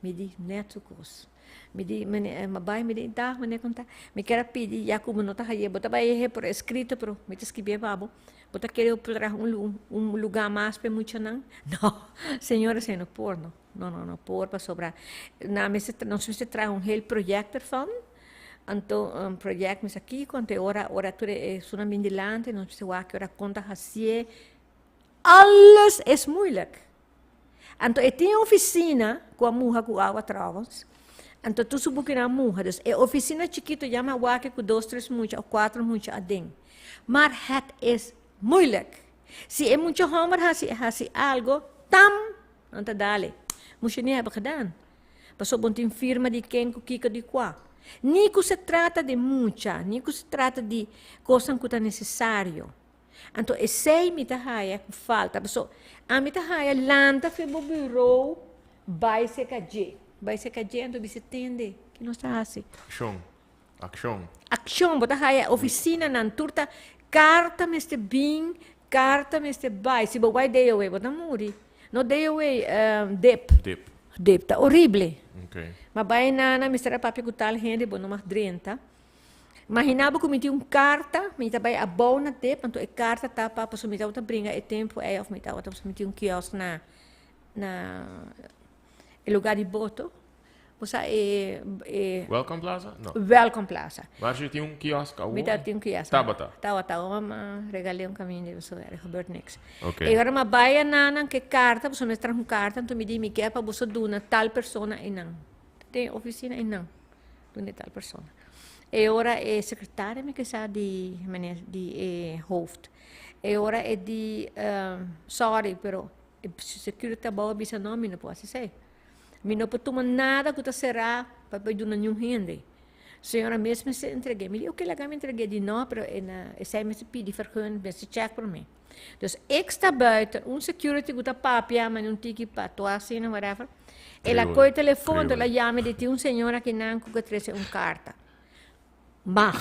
Mi di, Net su kos. Mi di, Meneer, m'a bai, mi di, dag meneer kon ta? Mi kier a pidi ya ku bo no ta haye, bo ta bai ehe por eskrito pero mi ta skibié pa bo. Bo ta kere por traha un un lugá mas pa e muchanan? No, señor esei no por no. No, no, no por pasobra nan mester nos mester traha un heel project ervan. Anto un project mester kiko, anto e ora ora tur e esunnan bin dilanti nos mester wak ki ora kon ta hasié. Alles is moeilijk. Anto e tin oficina cu a muha cu awa trouwens. Anto tur su bukinan a muha. Dus e oficina chikito ya mi a wak cu dos, tres mucha of cuatro mucha aden. Maar het is moeilijk. Si e mucha homber haci haci algo, tam! Nan ta dale. Moest je niet hebben gedaan. Pasobra bo tin firma di ken cu kico di cua. Ni cu se trata di mucha, ni cu se trata di cosnan cu ta necesario. Anto esei mi ta haya ku falta. Paso ami ta haya lanta fe bo bureau bai seka dje. Bai seka dje anto bisa tende ki nos ta hasi. Akshon. Akshon. Akshon. Bo ta haya ofisinanan tur ta karta mester bin, karta mester bai. Si bo bai DOW bo ta muri. No DOW, dip. Dip. Dip ta horrible. Okay. Ma bai nana mester a papia ku tal hende bo no mag drenta. Imagina bo ku mi tin un karta, mi ta bai abou na dip, anto e karta ta pa pasobra mi tabata bringa e tempu ei òf mi tabata pasobra mi tin un kiosk na na e lugar di boto. Bo sa e e. Welcome Plaza? No. Welcome Plaza. Maar si tin un kiosk awor? Mi tabatin un kiosk. Tabata? Tabata, awor m'a regal'é un kaminda pasobra er gebeurt niks. Oké. E ora m'a bai anan ku e karta, pasobra mi a traha un karta, anto mi di mi ke pa boso duna tal persona einan. Den ofisina einan. Duna tal persona. E ora e secretaria mi kisa di meneer di e hoofd. E ora e di sorry pero e security abou a bisa no mi no por hasi esei. Mi no por tuma nada ku ta será pa por duna niun hende. Señora mes mester entregu'é. Mi di oke laga mi entregu'é. Di no pero e na esei mester pidi vergun mester check promé. Dus ik sta buiten, un security ku ta papia mane un tiki patois asina whatever. El a kohe telefon, el a yama di tin un señora akinan ku ke trese un karta. Mag.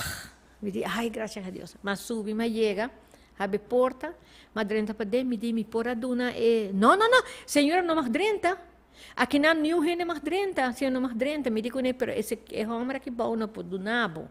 Mi di ay gracias a Dios. M'a subi, m'a yega, habri porta, m'a drenta paden, mi di mi por a duna e, no no no, señora no mag drenta. Akinan niun hende mag drenta, señora no mag drenta. Mi di kuné pero e homber aki bou no por duna bo.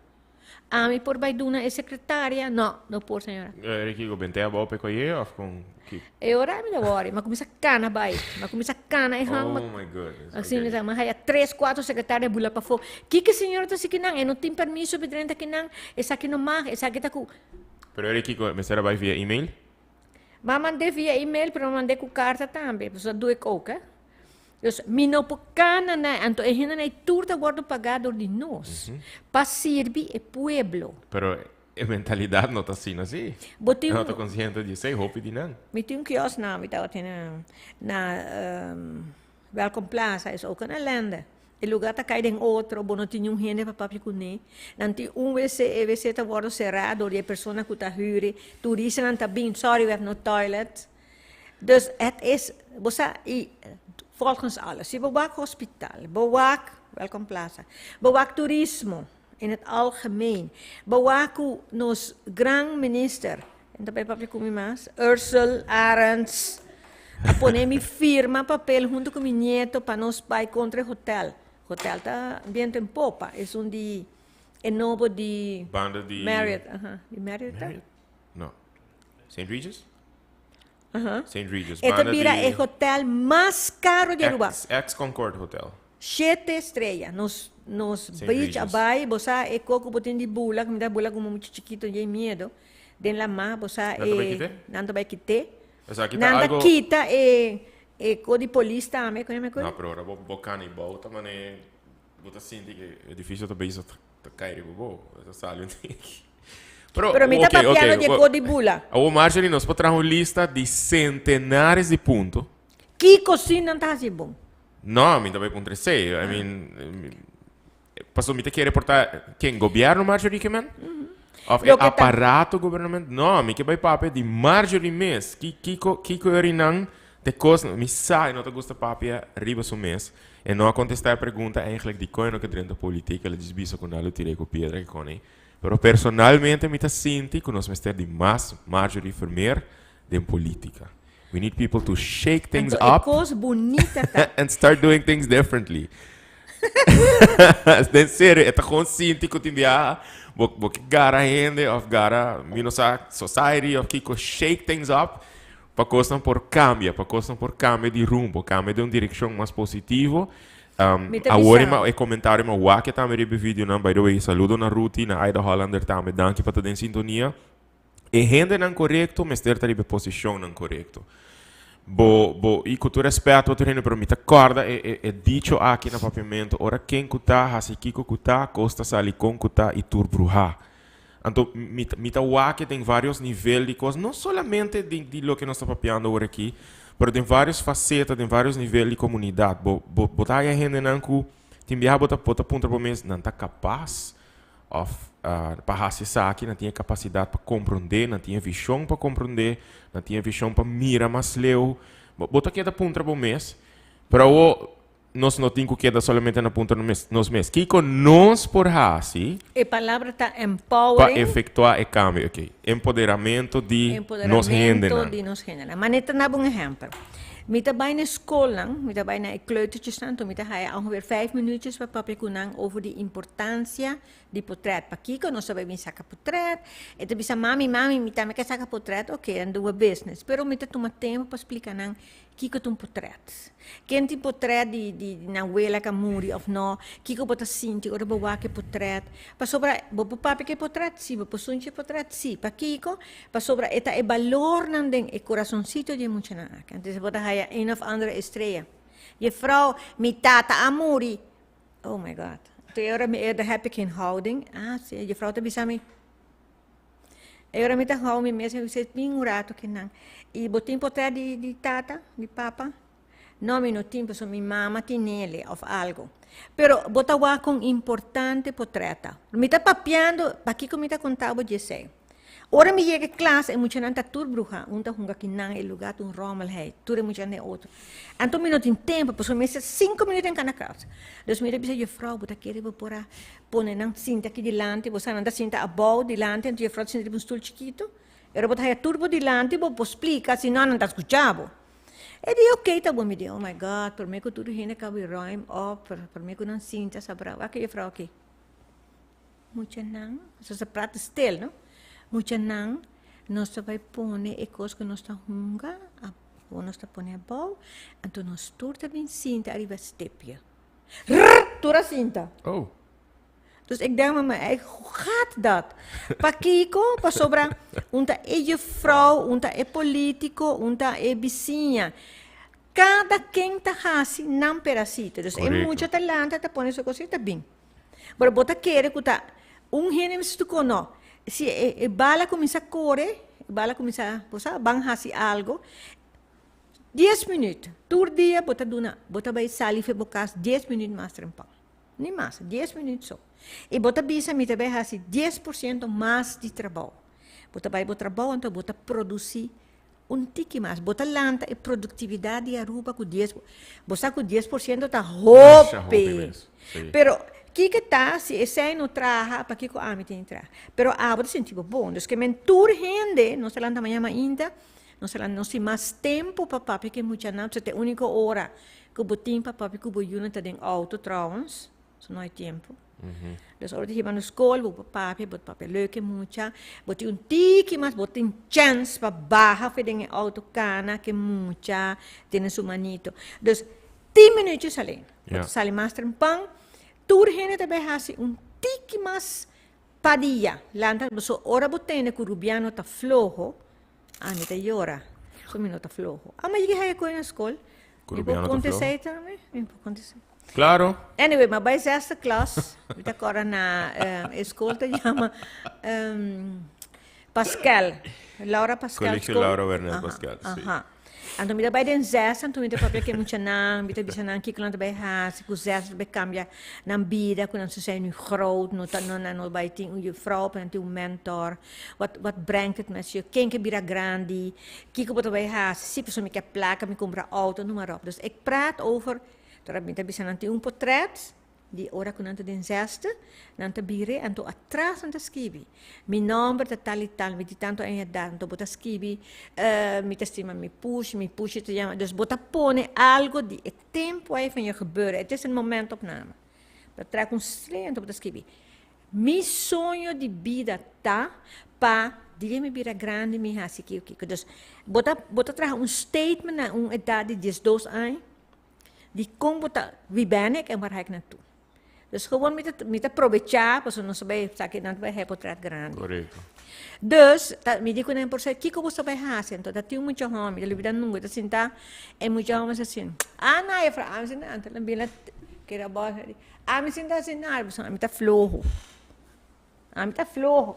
Ami por bai duna e secretaria? No, no por señora. Eri kiko bente abou pe koye of con ki? E ora mi ta wori, m'a cuminsa cana bai, m'a cuminsa cana e hang. Oh my goodness, Asina okay. ta, m'a haya tres, cuatro secretaria bula pafó. Kiko e señora ta haci kinan? E no tin permiso pa drenta kinan, esaki no mag, esaki ta cu. Pero eri kiko mester a bai via email? M'a mand'é via email, pero m'a mand'é cu carta tambe, pasobra doe ik ook, hè. Dus mi no por cana na, anto e hendenan ei tur ta wordo pagá dor di nos pa sirbi e pueblo. Pero e mentalidad no ta asina si. Bo tin No ta consciente di esei, hopi di nan. Mi tin un kiosk na, mi tabatin na na Welcome Plaza, es ook een ellende. E lugar ta cai den otro, bo no tin niun hende pa papia cune. Nan tin un wc, e wc ta wordo cerá dor di e persona cu ta hür e. Turistanan ta bin, sorry we have no toilet. Dus het is, bo sa, i volgens alles, si bo wak hospital, bo wak Welcome Plaza, bo wak turismo in het algemeen, bo wak ku nos gran minister, mi ta bai papia ku mi mas, Ursell Arends, a pone mi firma papel hunto ku mi nieto pa nos bai kontra e hotel. Hotel ta biento en popa, esun di e nobo di Banda di Marriott, aha, di Marriott ta? Marriott? No. Saint Regis? Aha. Saint Regis. E ta Banda bira di e hotel mas caro di Aruba. Ex, ex Concord Hotel. Shete estrella. Nos, nos Saint beach a Regis. bai, bo sa e coco bo tin di bula, cu mi ta bula como mucha chikito dje miedo. Den la mar, bo sa Nan ta bai e, kite? nan ta bai kite. Esaki ta Nan ta algo kita e, e co di polis tambe, con yama e co? No, pero ora bo, bo cana bou ta mane, bo ta sinti cu e edificio ta bezig ta cay riba bo. Ta sali un tiki. Pero, Pero mi ta ok, papiando ok, di e wa- co di bula. Awor Marjorie, nos por traha un lista di centenares di punto. Kico si nan ta haci bon? No, mi ta bay puntra esey. I mean, pasobra mi ta kere por ta ken gobierno Marjorie ke men? Of e Loke ta- aparato gubernamental? No, mi ke bay papia di Marjorie mes. Ki, kiko, kiko erinan te kos, mi sa e no ta gusta papia riba su mes. E no a contesta e pregunta eigenlijk di kon e no ke drenta politica, el a djis bisa ku nan lo tira e ku piedra ke kon ei. Pero personalmente mi ta sinti ku nos mester di mas Marjorie Vermeer den politica. We need people to shake things Anto, e up kos bunita ta. and start doing things differently. Den serio, e ta gewoon sinti ku tin biaha bo bo ke gara hende of gara mi no sa society of kiko shake things up pa kosnan por kambia, pa kosnan por kambia di rumbo, kambia den un direkshon mas positivo. Mi ta Awor bisa. e komentario mi a wak tambe riba e videonan. By the way, saludo na Ruthie, na Aida Hollander tambe. Danki pa ta den sintonia. E hendenan korekto mester ta riba e posishonnan korekto. Bo, bo, i ku tur rèspèt otro hende, pero mi ta kòrda e, e, e dicho aki na papiamentu, ora ken ku ta, hasi kiko ku ta, kos ta sali kon ku ta i tur bruhá. Anto, mi ta, mi ta wak den vários nivel di kos, no solamente di, di loke nos ta papiando awor aki, pero den vários faseta, den vários nivel di komunidat. Bo, bo, bo ta haya hendenan ku tin biaha bo ta, bo ta puntra bo mes, nan ta kapas? Of pa hasi esaki nan tin e kapasidat pa komprondé, nan tin e vishon pa komprondé, nan tin e vishon pa mira mas leu. Bo bo ta keda puntra bo mes, pero awo nos no tin ku keda solamente na puntra nos mes. Kiko nos por hasi? E palabra ta Pa empowering. efektuá e kambio aki. Empoderamento di nos Empoderamento hendenan. di nos hendenan. Ma net ta naba un ehèmpel. Mi ta bai na e skolnan, mi ta bai na e kleutertjesnan, anto mi ta haya ongeveer vijf minuutjes pa papia ku nan over di importansia di potret. Pakiko nos ta bai bin saka potret? E ta bisa, Mami, mami, mi tambe ke saka potret. Oké, dan doen we business. Pero mi ta tuma tempu pa splika nan kiko ta un potret. Ken tin potret di di nan wela ku a muri òf no? Kiko bo ta sinti ora bo wak e potret? Pasobra bo por papia ku e potret? Sí. Bo por sunchi e potret? Sí. Pakiko? Pasobra e ta e balornan den e corazoncito di e muchanan aki. Antes bo ta haya een of andere estrella. Juffrouw, mi tata a muri. Oh my God. Te e ora mi e daar heb ik geen houding. Ah, si, juffrouw ta bisa mi. E ora mi ta hou mi mes, mi bisa, bin un rato kinan. I bo tin portret di, di tata, di papa? No, mi no tin, pasobra mi mama tinele of algo. Pero bo ta wak kon importante portret ta. Mi ta papiando, pakiko mi ta konta bo djesei? Ora mi yega e klas, e muchanan ta tur bruha. Un ta hunga kinan, e lugá ta un rommel hei. Tur e muchanan den otro. Anto mi no tin tempo, pasobra mi mester sinku minuut den kana klas. Dus mi ta bisa, Juffrouw, bo ta kere bo por a pone nan sinta aki dilanti? Bo sa nan ta sinta abou dilanti, anto juffrouw ta sinta riba un stul chikitu. Ora bo ta haya tur bo dilanti, bo por splika, si no nan ta skucha bo. E di, ok, ta bon. Mi di, oh my God, promé ku tur hende kaba di ruim op, promé ku nan sinta, sabra, wak e juffrouw aki. Muchanan, so sa prata stil, no? Muchanan, nos ta bai pone e kos ku nos ta hunga, abou nos ta pone abou, anto nos tur ta bin sinta ariba stepje. Rrr! Tur a sinta. Oh. Dus ik denk bij mijn eigen, hoe gaat dat? Pakiko? Pasobra un ta e juffrouw, un ta e politico, un ta e bisiña. Kada ken ta hasi nan pedacito. Dus e Correcto. mucha ta lanta, ta pone su cosita, bin. Pero bo ta kere ku ta un hende mester tuko no. Si e e bala kuminsá kore, e bala kuminsá, bo sa, ban hasi algo, dies minüt, tur dia bo ta duna, bo ta bai sali for bo kas dies minüt mas trempan. Ni mas, dies minüt so. I bo ta bisa mi ta bai hasi 10% mas di trabou. Bo ta bai bo trabou anto bo ta produsí Un tiki mas. Bo ta lanta e productividad di Aruba cu dies, bo sa cu 10% ta Masha hopi hopi. mes, sí. Pero kiko ta si esey no traha, pakico ami tin di traha? Pero abo ta sinti bo bon. Dus ke men tur hende, nos ta lanta mañana mainta, nos ta lanta, nos tin mas tempo pa papia ke muchanan, pasobra ta e unico ora cu bo tin pa papia cu bo yunan ta den auto trouwens. So no hay tiempo. Dus ora di hiba na skol, bo por papia, bo ta papia leuk e mucha, bo tin un tiki mas, bo tin chèns pa baha for den e outo kana ku e mucha tene su manito. Dus tin minuutjes alleen. Bo ta sali mas trempan, tur hende ta bai hasi un tiki mas pa dia. Lanta, so ora bo tende ku Rubiano ta floho, ami ta yora, so mi no ta floho. Ama yega haya koe na skol, Ku mi por Rubiano ta konta floho? esei tambe, mi por konta esei. Claro. Anyway, ma bai zesde klas, mi ta kòrda na e skol ta yama Pascal, Laura Pascal Colegio school. Laura Wernet Aha, Pascal, sí. aha. Anto mi ta bai den zesde, anto mi ta papia ku e muchanan, mi ta bisa nan kiko nan ta bai hasi, ku zesde ta bai kambia nan bida, ku nan ze zijn nu groot, no ta no nan no bai tin un juffrouw, pero nan tin un mentor. Wat wat brengt het met je? Ken ke bira grandi? Kiko bo ta bai hasi? Si, pasobra mi ke plaka, mi kumpra outo, noem maar op. Dus ik praat over. Tora mi ta bisa nan tin un potret. Di ora ku nan ta den zesde, nan ta bira anto atras nan ta skibi, Mi nòmber ta tal i tal, mi di tantu aña edat. Anto bo ta skibi, mi ta stima mi pushi, mi pushi ta yama. Dus bo ta pone algu di e tempu ei van je gebeuren. Het is een momentopname. Bo ta trek un streep anto bo ta skibi, Mi soño di bida ta pa dia mi bira grandi mi hasi kiko kiko. Dus bo ta bo ta traha un statement na un edat di diesdos aña. Di kon bo ta, wie ben ik en waar ga ik naartoe? Dus gewoon mi ta, mi ta probechá, pasobra nos ta bai sa ki nan ta bai hei potret grandi. Korekto. Dus, ta, mi di ku nan por sa, kiko bo ta bai hasi? Anto ta tin un mucha hòmber, mi ta lubidá nunka, ta sintá, e mucha hòmber sa asin, ah na juffrouw, ami sinta, anto el a bira keda bòs, ami sinta asin na, pasobra ami ta floho, ami ta floho.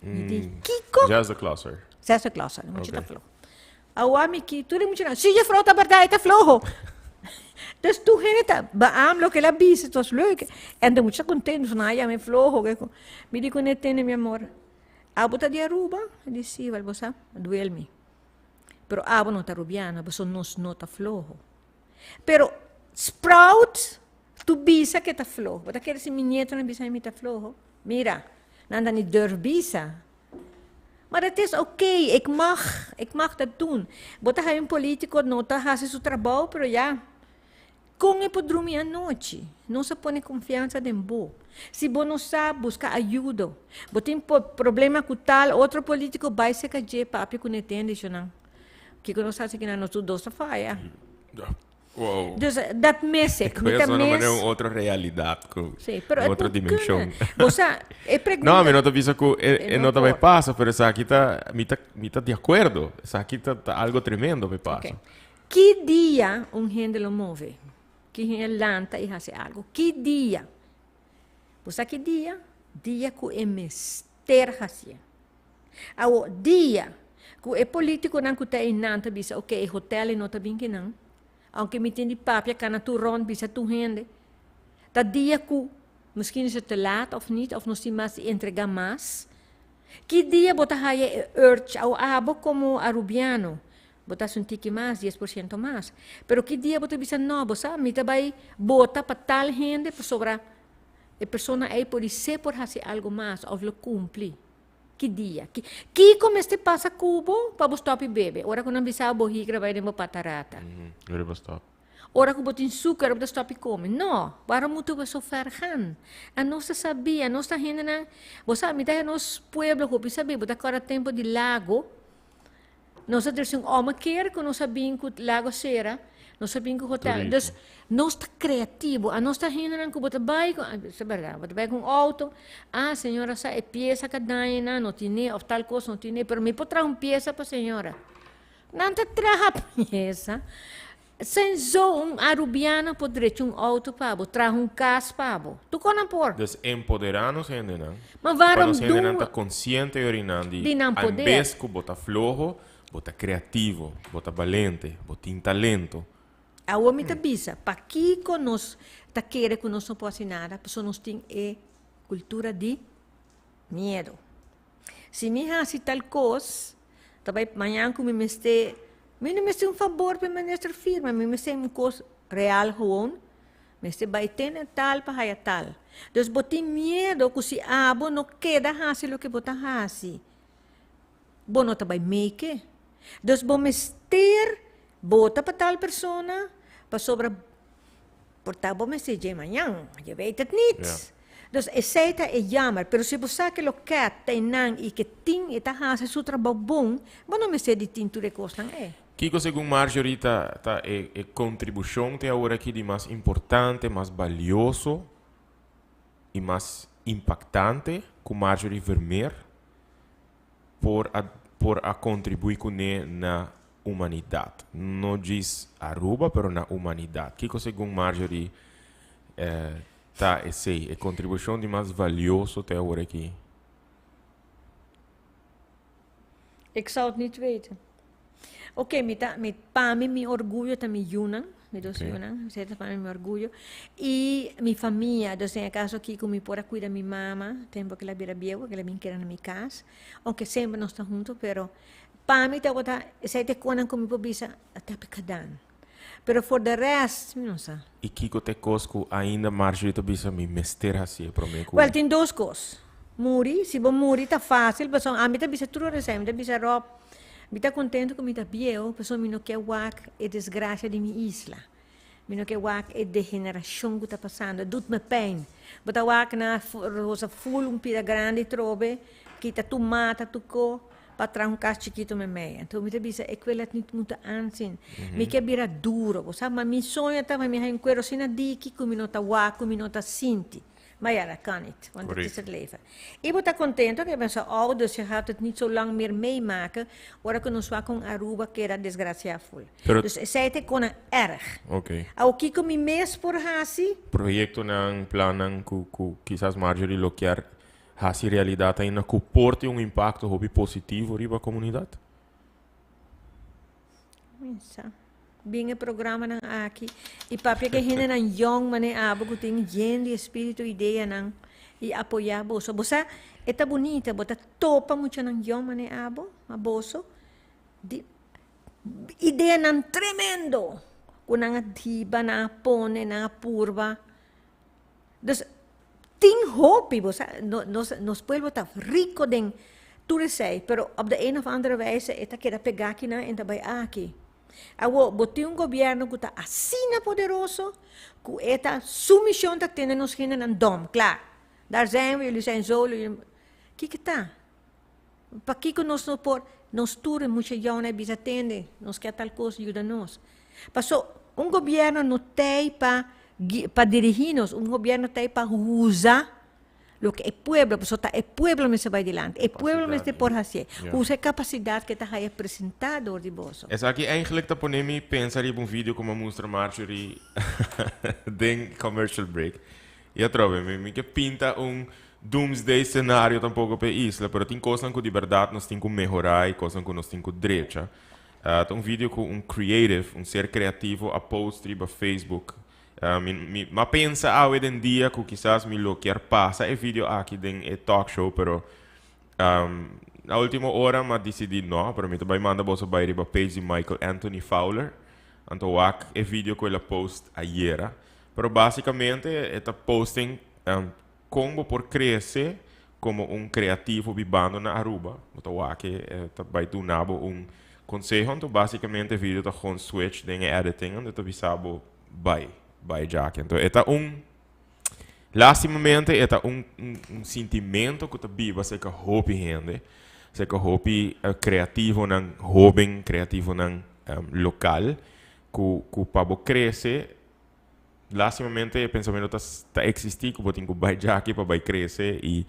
Mi di, kiko? Zesde klasser. Zesde klasser, e mucha ta floho. Awa mi ki tur e muchanan, si juffrouw ta berdad e ta floho. Dus tur hende ta beaam loke el a bisa, het was leuk. En de mucha ta contento, van ai ami floho. Mi di cune tene mi amor, abo ta di Aruba? E di si, wel bo sa, duel mi. Pero abo no ta Arubiano, pasobra nos no ta floho. Pero sprout tu bisa ke ta floho. Bo ta kere si mi nietonan bisa mi ta floho? Mira, nan ta ni durf bisa. Maar het is oké, ik mag, ik mag dat doen. Bo ta haya un politico no ta haci su trabou, pero ya, con e por drumi anochi? Nos a pone confiansa den bo. Si bo no sa, busca ayudo. Bo tin problema cu tal otro politico, bay cerca dje, papia cu ne tende, shonan. Kico nos haci kinan? Nos tur dos ta faya. Wow. Dus dat mis ik. Mi ta mis. Un otro realidad ku sí, pero un otro dimension. O sea, e pregunta. No, mi no ta bisa ku e, e no ta bai pasa, pero esaki ta mi ta mi ta di acuerdo. Esaki ta, ta algo tremendo bai pasa. Okay. Ki dia un hende lo move? Ki hende lanta i hasi algo? Ki dia? Bo sa ki dia? Dia ku e mester hasié. Awo, dia ku e politikonan ku ta einan ta bisa, oke, e hotel ei no ta bin kinan, aunke mi tin di papia kana tur rònt bisa tur hende, ta dia ku miskien is het te laat òf nit, òf nos tin mas di entregá mas. Ki dia bo ta haya e urge? Awo, abo komo Arubiano, bo ta hasi un tiki mas, 10% mas, pero ki dia bo ta bisa, no, bo sa, mi ta bai bota pa tal hende pasobra e persona ei podisé por hasi algu mas òf lo kumpli. Ki dia? Ki, kiko mester pasa ku bo pa bo stòp i bebe? Ora ku nan bisa bo higra bai den bo patarata. Ora bo stòp. Ora ku bo tin suker bo ta stòp i kome. No, waarom moeten we zo ver gaan? A nos ta sabí, a nos ta hendenan, bo sa, mi ta nos pueblo hopi sabí, bo ta kòrda tempu di lago, Nos a trese un ommekeer ku nos a bin ku Lago Sera, nos a bin ku hotel. Dus nos ta kreativo, anos ta hendenan ku bo ta bai ku, esei bèrdat, bo ta bai ku un outo, ah señora sa e piesa ka daña nan, no tine òf tal kos no tine, pero mi por traha un piesa pa señora. Nan ta traha piesa. Sen zo un Arubiano por drecha un auto pa bo, traha un cas pa bo. Tur con nan por. Dus empoderá nos hendenan. Ma waarom Pa nos hendenan doen ta consciente yori nan di Di nan poder. en bes cu bo ta floho, bo ta creativo, bo ta balente, bo tin talento. Awor mi ta bisa, pakico nos ta kere cu nos no por haci nada? Pasobra nos tin e cultura di miedo. Si mi haci tal cos, ta bay mañan cu mi mester, mi no mester un fabor pa e minister firma, mi mester un cos real gewoon, mester bay tene tal pa haya tal. Dus bo tin miedo cu si abo no keda haci loke bo ta haci, bo no ta bay make. Dus bo mester bota pa tal persona pasobra Por ta bo mester dje mañan, je weet het niet. Dus esei ta e jammer. Pero si bo sa ke loket ta einan i ke tin e ta hasi su trabou bon, bo no mester di tin tur e kosnan ei. Kiko segun Marjorie ta ta e e kontribushon te awor aki di mas importante, mas balioso i mas impaktante ku Marjorie Vermeer por a por a kontribuí kuné na humanidat? No djis Aruba, pero na humanidat. Kiko segun Marjorie ta esei, e kontribushon di mas valioso te awor aki? Ik zou het niet weten. Oké, mi ta, mi, pa mi, mi orguyo ta mi yunan, mi dos yunan, esei ta pa mi mi orguyo. I mi famia, dus den e kaso aki ku mi por a kuida mi mama tempu ku el a bira bieu, ku el a bin keda na mi kas, ounke semper nos ta huntu, pero pa mi tabata, esei ta e konan ku mi por bisa, dat heb ik gedaan. Pero for de rest, mi no sa. Y kico ta e cos cu ainda Marjorie ta bisa mi mester haci prome cu? Well, tin dos cos. Muri, si bo muri ta facil, pasobra ami ta bisa tur ora esey, mi ta bisa Rob, mi ta contento cu mi ta bieu, pasobra mi no kier wak e desgracia di mi isla. Mi no kier wak e degeneracion cu ta pasando, e doet me pijn. Bo ta wak na rosa ful un pida grandi trobe, kita tur mata, tur co, pa traha un cas chikito memey. Anto mi ta bisa, ik wil het niet moeten aanzien. Mi kier bira duro, bo sa, ma mi soño ta pa mi haña un cuero asina diki cu mi no ta wak, cu mi no ta sinti. Maar ja, dat kan niet, want dat is het leven. Y bo ta contento cu e pensa, oh, dus je gaat het niet zo lang meer meemaken, ora cu nos wak con Aruba keda desgracia ful. Pero Dus esey ta e conan erg. Awor kico mi mes por haci? Proyectonan, plannan cu kisas Marjorie lo kier haci realidad ainda cu por tin un impacto hopi positivo riba comunidad? Pensa. Bin e programanan aki y papia cu e hendenan yong mane abo cu tin yen di espiritu, ideanan y apoya boso. Bo sa e ta bunita, bo ta topa muchanan yong mane abo, a boso, di ideanan tremendo cu nan a hiba, nan a pone, nan a purba. Dus tin hopi, bo sa, nos nos pueblo ta rico den tur esei, pero op de een of andere wijze e ta keda pega akinan en ta bai aki. Awor, bo tin un gobierno cu ta asina poderoso cu e ta, su mision ta tene nos hendenan dom, klaar. Daar zijn we, jullie zijn zo, jullie, kiko ta? Pakiko nos no por, nos tur e mucha yòna e bisa tende, nos ke tal kos, yuda nos. Paso, un gobièrnu no t'ei pa pa dirigí nos, un gobièrnu t'ei pa usa loke e pueblo, pasobra ta e pueblo mester bai dilanti, e pueblo mester por hasié, usa e kapasidat ke ta haya presentá dor di boso. Esaki eigenlijk ta pone mi pensa riba un video ku mi a mustra Marjorie den commercial break. I atrobe, mi mi ke pinta un doomsday scenario tampoco p'e isla, pero tin cosnan cu di berdad nos tin cu mehora y cosnan cu nos tin cu drecha. Ta un video cu un creative, un ser creativo a post riba Facebook. Mi mi m'a pensa awe den dia cu kisas mi lo kier pasa e video aki den e talk show, pero na ultimo ora m'a dicidi no, pero mi ta bay manda boso bay riba page di Michael Anthony Fowler, anto wak e video cu el a post ayera. Pero basicamente e ta posting Con bo por crece como un creativo bibando na Aruba? Bo ta wak e ta bay duna bo un conseho. Anto basicamente e video ta gewoon switch den e editing anto e ta bisa bo bay, bay djaki. Anto e ta un, lastimamente e ta un un sintimento cu ta biba cerca hopi hende, cerca hopi creativonan hoben, creativonan local cu cu pa bo crece Lastimamente e pensamiento ta ta existi cu bo tin cu bay djaki pa bay crece y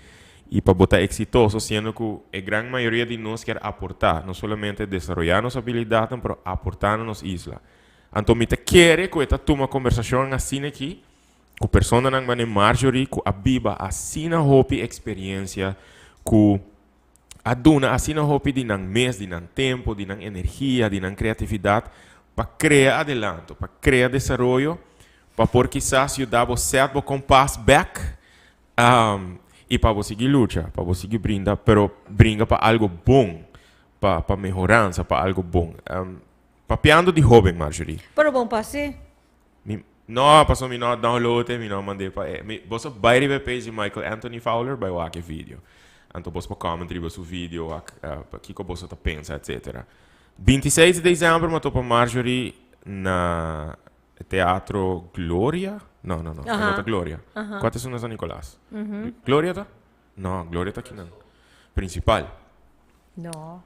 y pa bo ta exitoso siendo cu e gran mayoria di nos kier aporta, no solamente desaroya nos habilidadnan pero aporta na nos isla. Anto mi ta kere cu e ta tuma conversacionnan asina aki cu personanan manera Marjorie cu a biba asina hopi experiencia cu a duna asina hopi di nan mes, di nan tempo, di nan energia, di nan creatividad pa crea adelanto, pa crea desaroyo, pa por kisas yuda bo set bo kompas bek y pa bo sigui lucha, pa bo sigui brinda, pero bringa pa algo bon, pa pa mehoransa, pa algo bon. Papiando di hoben, Marjorie. Pero bon pa si. Mi, no, paso mi no a download e, mi no a mand'é pa e. Mi, boso bai riba e page di Michael Anthony Fowler, bai wak e video. Anto boso por comment riba su video, wak pa kiko boso ta pensa, etcetera. 26 di december mi a topa Marjorie na Teatro Gloria? No, no, no, e no ta Gloria. Kua ta esun na San Nicolas? Gloria ta? No, Gloria ta kinan. Principal. No.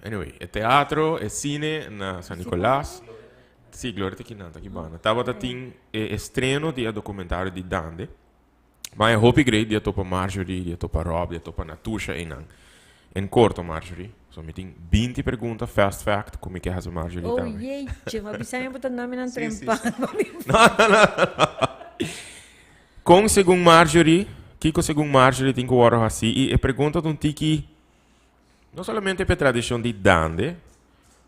Anyway, e teatro, e cine na San Nicolas. Sí, Gloria ta kinan, ta kibana. Tabata tin e estreno di e documentario di Dande. Ma e hopi great di a topa Marjorie, di a topa Rob, di a topa Natusha einan. En corto, Marjorie. So mi tin 20 pregunta fast fact ku mi ke hasi Marjorie Oh tambe. jeetje, ma bisa mi bo ta nami nan Sí, sí, trempa. sí. No, no, no, no. Kon segun Marjorie, kiko segun Marjorie tin ku wòrdu hasí? I e pregunta ta un tiki no solamente pa e tradishon di Dande,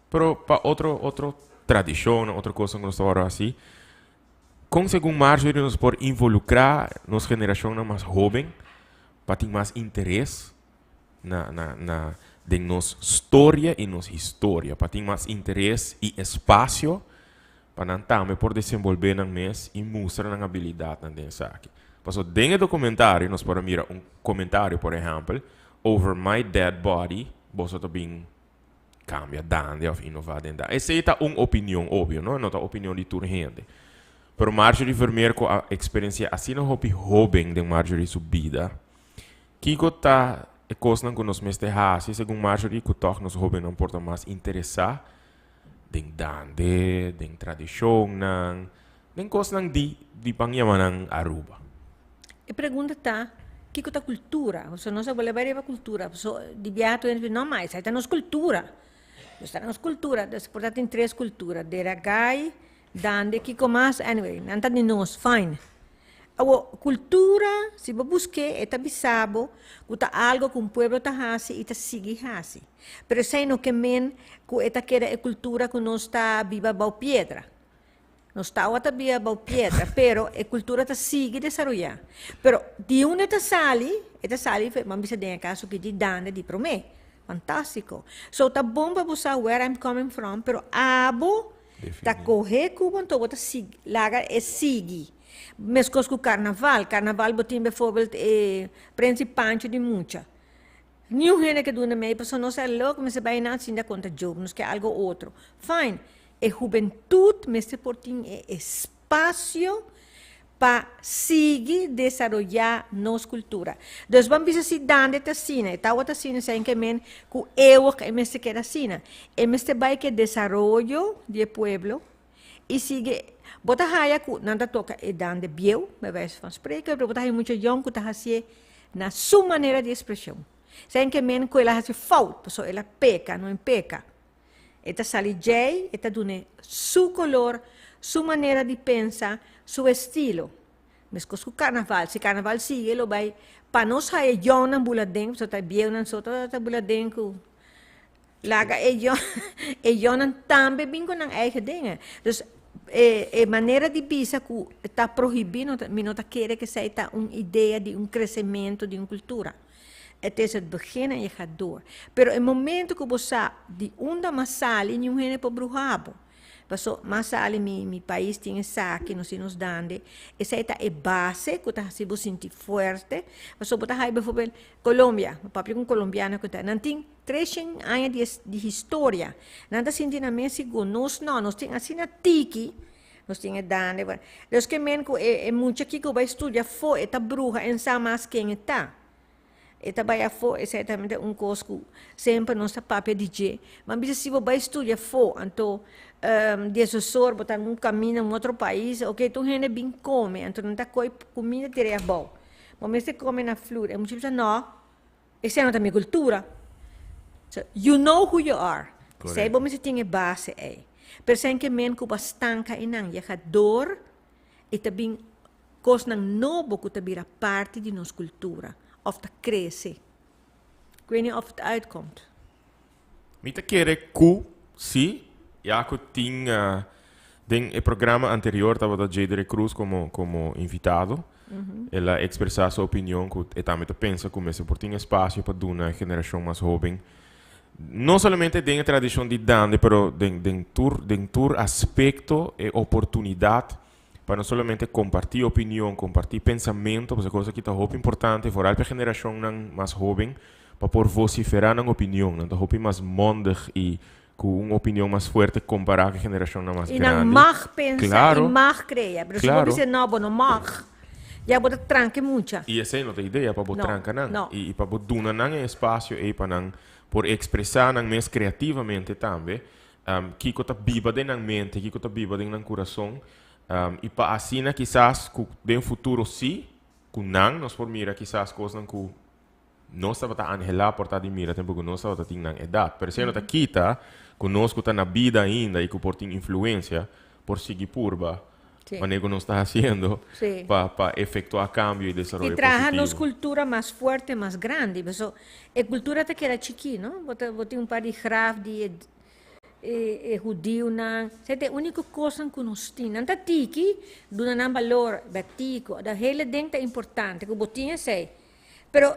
pero pa otro otro tradishonnan, otro kosnan ku nos ta wòrdu hasí. Kon segun Marjorie nos por involukrá nos generashonnan mas hóben pa tin mas interes na na na den nos storia i nos historia, pa tin mas interes i espasio. pa nan tambe por desenvolvé nan mes i mustra nan abilidatnan den esaki. Paso den e dokumentario nos por a mira un komentario, por ehèmpel, "Over my dead body, boso ta bin kambia dande òf inová den dande." Esei ta un opinion, obvio, no? No ta opinion di tur hende. Pero Marjorie Vermeer ku a eksperensiá asina hopi hóben den Marjorie su bida, kiko ta e kosnan ku nos mester hasi segun Marjorie ku tòg nos hóbennan por ta mas interesá den dande, den tradishonnan, den kosnan di di pan yama nan Aruba? E pregunta ta, kiko ta kultura? Pasobra nos a bolbe bai riba kultura. Pasobra di biaha tur hende bisa, no ma esei ta nos kultura. Nos ta nos kultura. Dus por ta tin tres kultura, Deragai, Dande, kiko mas? Anyway, nan ta di nos, fine. Awor, kultura, si bo busk'é, e ta bisa bo ku ta algo ku un pueblo ta hasi i ta sigui hasi. Pero esei no ke men ku e ta keda e kultura ku nos ta biba bou piedra. Nos tabata biba bou piedra, pero e kultura ta sigui desaroyá. Pero di unda e ta sali? E ta sali, bo a bisa den e kaso aki, di Dande di promé. Fantástiko. So, ta bon pa bo sa where I'm coming from, pero abo Ta kohe ku bo anto bo ta sigui laga e sigui. Meskos ku karnaval, karnaval bo tin bijvoorbeeld e Prens i Pancho di mucha. Niun hende ke duna mei pasobra nos a loko mester bai nan sinta konta joke, nos ke algo otro. Fine, e hubentut mester por tin e espasio pa sigui desaroyá nos kultura. Dus ban bisa si Dande ta asina, e tabata asina esei ke men ku eeuwig e mester keda asina. E mester bai ku e desaroyo di e pueblo i sigui. Bo ta haya ku nan ta toka e Dande bieu, bij wijze van spreken, pero bo ta haya mucha yòn ku ta hasié na su manera di ekspreshon. Esei ke men ku el a hasi fout, pasobra el a peka, no en peka. E ta sali djei, e ta dun'é su kolor, su manera di pensa, su estilo. Meskos ku karnaval, si karnaval sigui lo bai pa nos haya yònnan bula den, pasobra ta e bieunan so ta bula den ku laga e yòn e yònnan tambe bin ku nan eigen dingen. Dus e e manera di bisa ku ta prohibí no ta mi no ta kere ku esei ta un idea di un kresementu di un kultura. Het is het begin en je gaat door. Pero e momento ku bo sa di unda mas sali niun hende por bruha bo. Paso mas sali mi mi pais tin esaki, nos tin nos dande. Esei ta e base ku ta hasi bo sinti fuerte. Paso bo ta hai bijvoorbeeld Colombia, mi papia ku un colombiano ku ta, nan tin treshen aña di di historia. Nan ta sinti nan mes sigur, nos no, nos tin asina tiki, nos tin e dande. Dus ke men ku e e mucha kiko bai studia afó e ta bruha en sa mas ken e ta. E ta bai afó, esei tambe ta un kos ku semper nos ta papia di dje. Ma bisa si bo bai studia afó, anto di asesor bo ta un kaminda un otro pais, oke tur hende bin kome, anto nan ta kohe kuminda tira abou. Bo mester kome na flur. E mucha bisa no, esei no ta mi kultura. So, you know who you are. Esei bo mester tin e base ei. Pero esei ke men ku bo a stanka einan, yega dor i ta bin Kosnan nobo ku ta bira parti di nos kultura òf ta krese. Ik weet niet of het uitkomt. Mi ta kere ku si, ya ku tin den e programa anterior tabata Jadere Cruz komo komo invitado. El a ekspresá su opinion ku e tambe ta pensa ku mester por tin espasio pa duna e generashon mas hóben no solamente den e tradishon di dande pero den den tur den tur aspekto e oportunidat pa no solamente comparti opinion, comparti pensamento, pasobra cos aki ta hopi importante, vooral pa e generacionnan mas hoben, pa por vocifera nan opinion. Nan ta hopi mas mondig y cu un opinion mas fuerte compara cu e generacionnan mas Y nan grandi. mag pensa y Claro, mag crea. Pero si bo claro. bisa no, bo no mag, ya bo ta tranca e mucha. Y esey no ta idea pa bo No, tranca nan no. y pa bo duna nan e espacio ey pa nan por expresa nan mes creativamente tambe. Kiko ta biba den nan mente, kiko ta biba den nan kurason, i pa asina kisas ku den futuro sí, ku nan nos por mira kisas kosnan ku nos tabata anhelá por ta di mira tempu ku nos tabata tin nan edat. Pero esei no ta kita ku nos ku ta na bida ainda i ku por tin influensia por sigui purba manera ku nos ta hasiendo pa efektuá kambio i desaroyo I traha nos positivo. kultura mas fuerte, mas grandi. Pasobra e kultura ta keda chikí, no? Bo ta bo tin un par di graf di e e hudiunan. Esei ta e úniko kosnan ku nos tin. Nan ta tiki, duna nan balor, bètico. Dat hele ding ta importante ku bo tin esei. Pero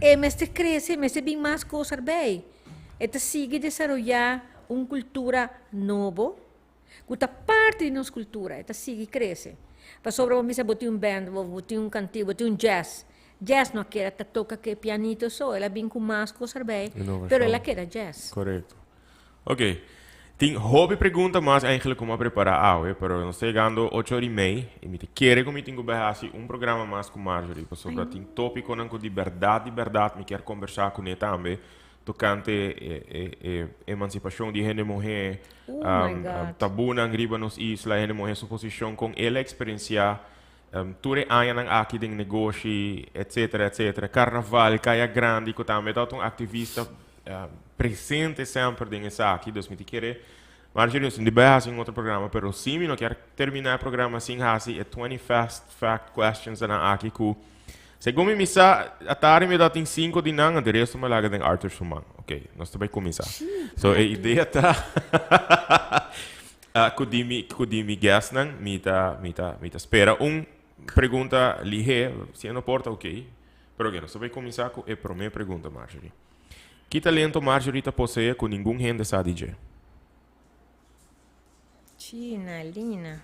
e mester krese, mester bin mas kos erbij. E ta sigui desaroyá un kultura nobo. Ku ta parti di nos kultura, e ta sigui krese. Pasobra bo mester bo tin un band, bo tin un kantiga, bo tin un jazz. Jazz no a keda ta toka ku e pianito so, el a bin ku mas kos erbij, pero el a keda jazz. Korekto. Ok. Tin hopi pregunta mas eigenlijk ku mi a prepara awe, pero nos ta yegando ocho ora i mei i mi ta kere ku mi tin ku bai hasi un programa mas ku Marjorie pasobra tin topikonan ku di bèrdat di bèrdat mi kier kombersá kuné tambe tokante e e emansipashon di hende muhé, tabunan riba nos isla, hende muhé su posishon, kon el a eksperensiá tur e añanan aki den negoshi, etcetera, etcetera. Karnaval, Kaya Grandi, ku tambe tabata un aktivista presente semper den esaki. Dus mi ta kere, Marjorie, nos tin di bai hasi un otro programa, pero si mi no kier terminá e programa sin hasi e 20 fast fact questions nan aki ku segun mi mi sa atari mi ta tin sinku di nan, anto e resto mi a laga den Arthur su man. Ok, nos ta bai kuminsá. So e idea ta ku di mi ku di mi guestnan mi ta mi ta mi ta spera un pregunta lihé, si e no por ta ok, pero ok nos ta bai kuminsá ku e promé pregunta, Marjorie. Ki talento Marjorie ta poseé ku ningun hende sa di dje? China, Lina.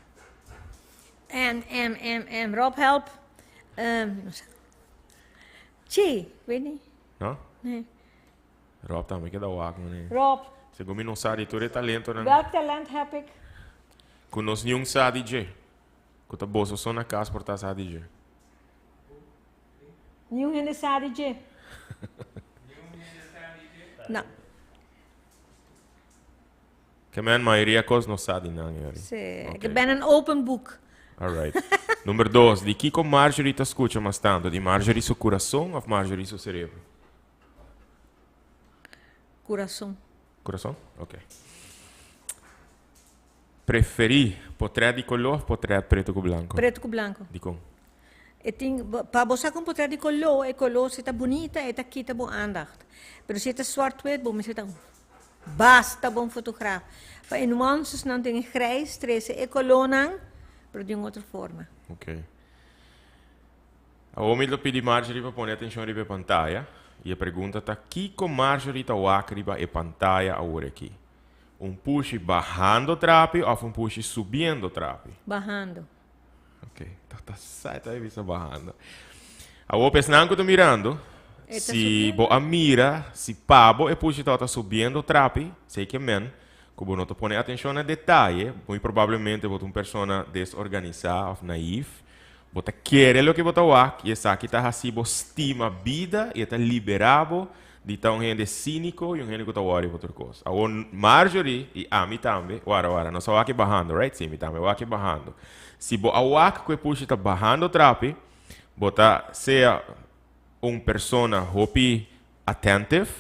M, M, M, M. Rob, help. Um, no sa. Chi, weet niet. No? Nee. Rob tambe keda wak, meneer. Rob. Segun mi no sa di tur e talentonan. Welk talent heb ik? Ku nos niun sa di dje. Ku ta boso so na kas por ta sa di dje. Niun hende sa di dje. No. Ke men mayoria kos no sa di nan, Yori. Sí. Okay. Ik ben een open boek. Alright. Nummer dos. Di kiko Marjorie ta skucha mas tanto? Di Marjorie su kurason of Marjorie su serebro? Kurason. Kurason? Ok. Preferí potrèt di koló of potrèt pretu ku blanku? Pretu ku blanku. Dikon? E tin, pa bo saka un potrèt di koló, e koló si ta bunita e ta kita bo aandacht. Pero si e ta swart-wit bo mester ta basta bon fotograaf. Pa e nuansesnan den e grijs trese e kolónan, pero di un otro forma. Ok. Awor mi lo pidi Marjorie pa pone atencion riba e pantaya. Y e pregunta ta, kico Marjorie ta wak riba e pantaya awor aki? Un pushi bahando trapi of un pushi subiendo trapi? Bahando. Ok, ta ta sa ta bisa bahando. Awor pa esnan ku ta mirando, E ta si subiendo. bo a mira si pa bo e pushi tabata subiendo trapi, sei ke men ku bo no ta pone atenshon na detaye, muy probablemente bo ta un persona desorganisá of naïef. Bo ta kere loke bo ta wak i esaki ta hasi bo stima bida i e ta liberá bo di ta un hende cínico y un hende cu ta worry pa otro cos. Awor Marjorie y ami tambe, wara wara, nos a wak e bahando, right? Sí, mi tambe a wak e bahando. Si bo a wak cu e pushi ta bahando trapi, bo ta sea un persona hopi attentive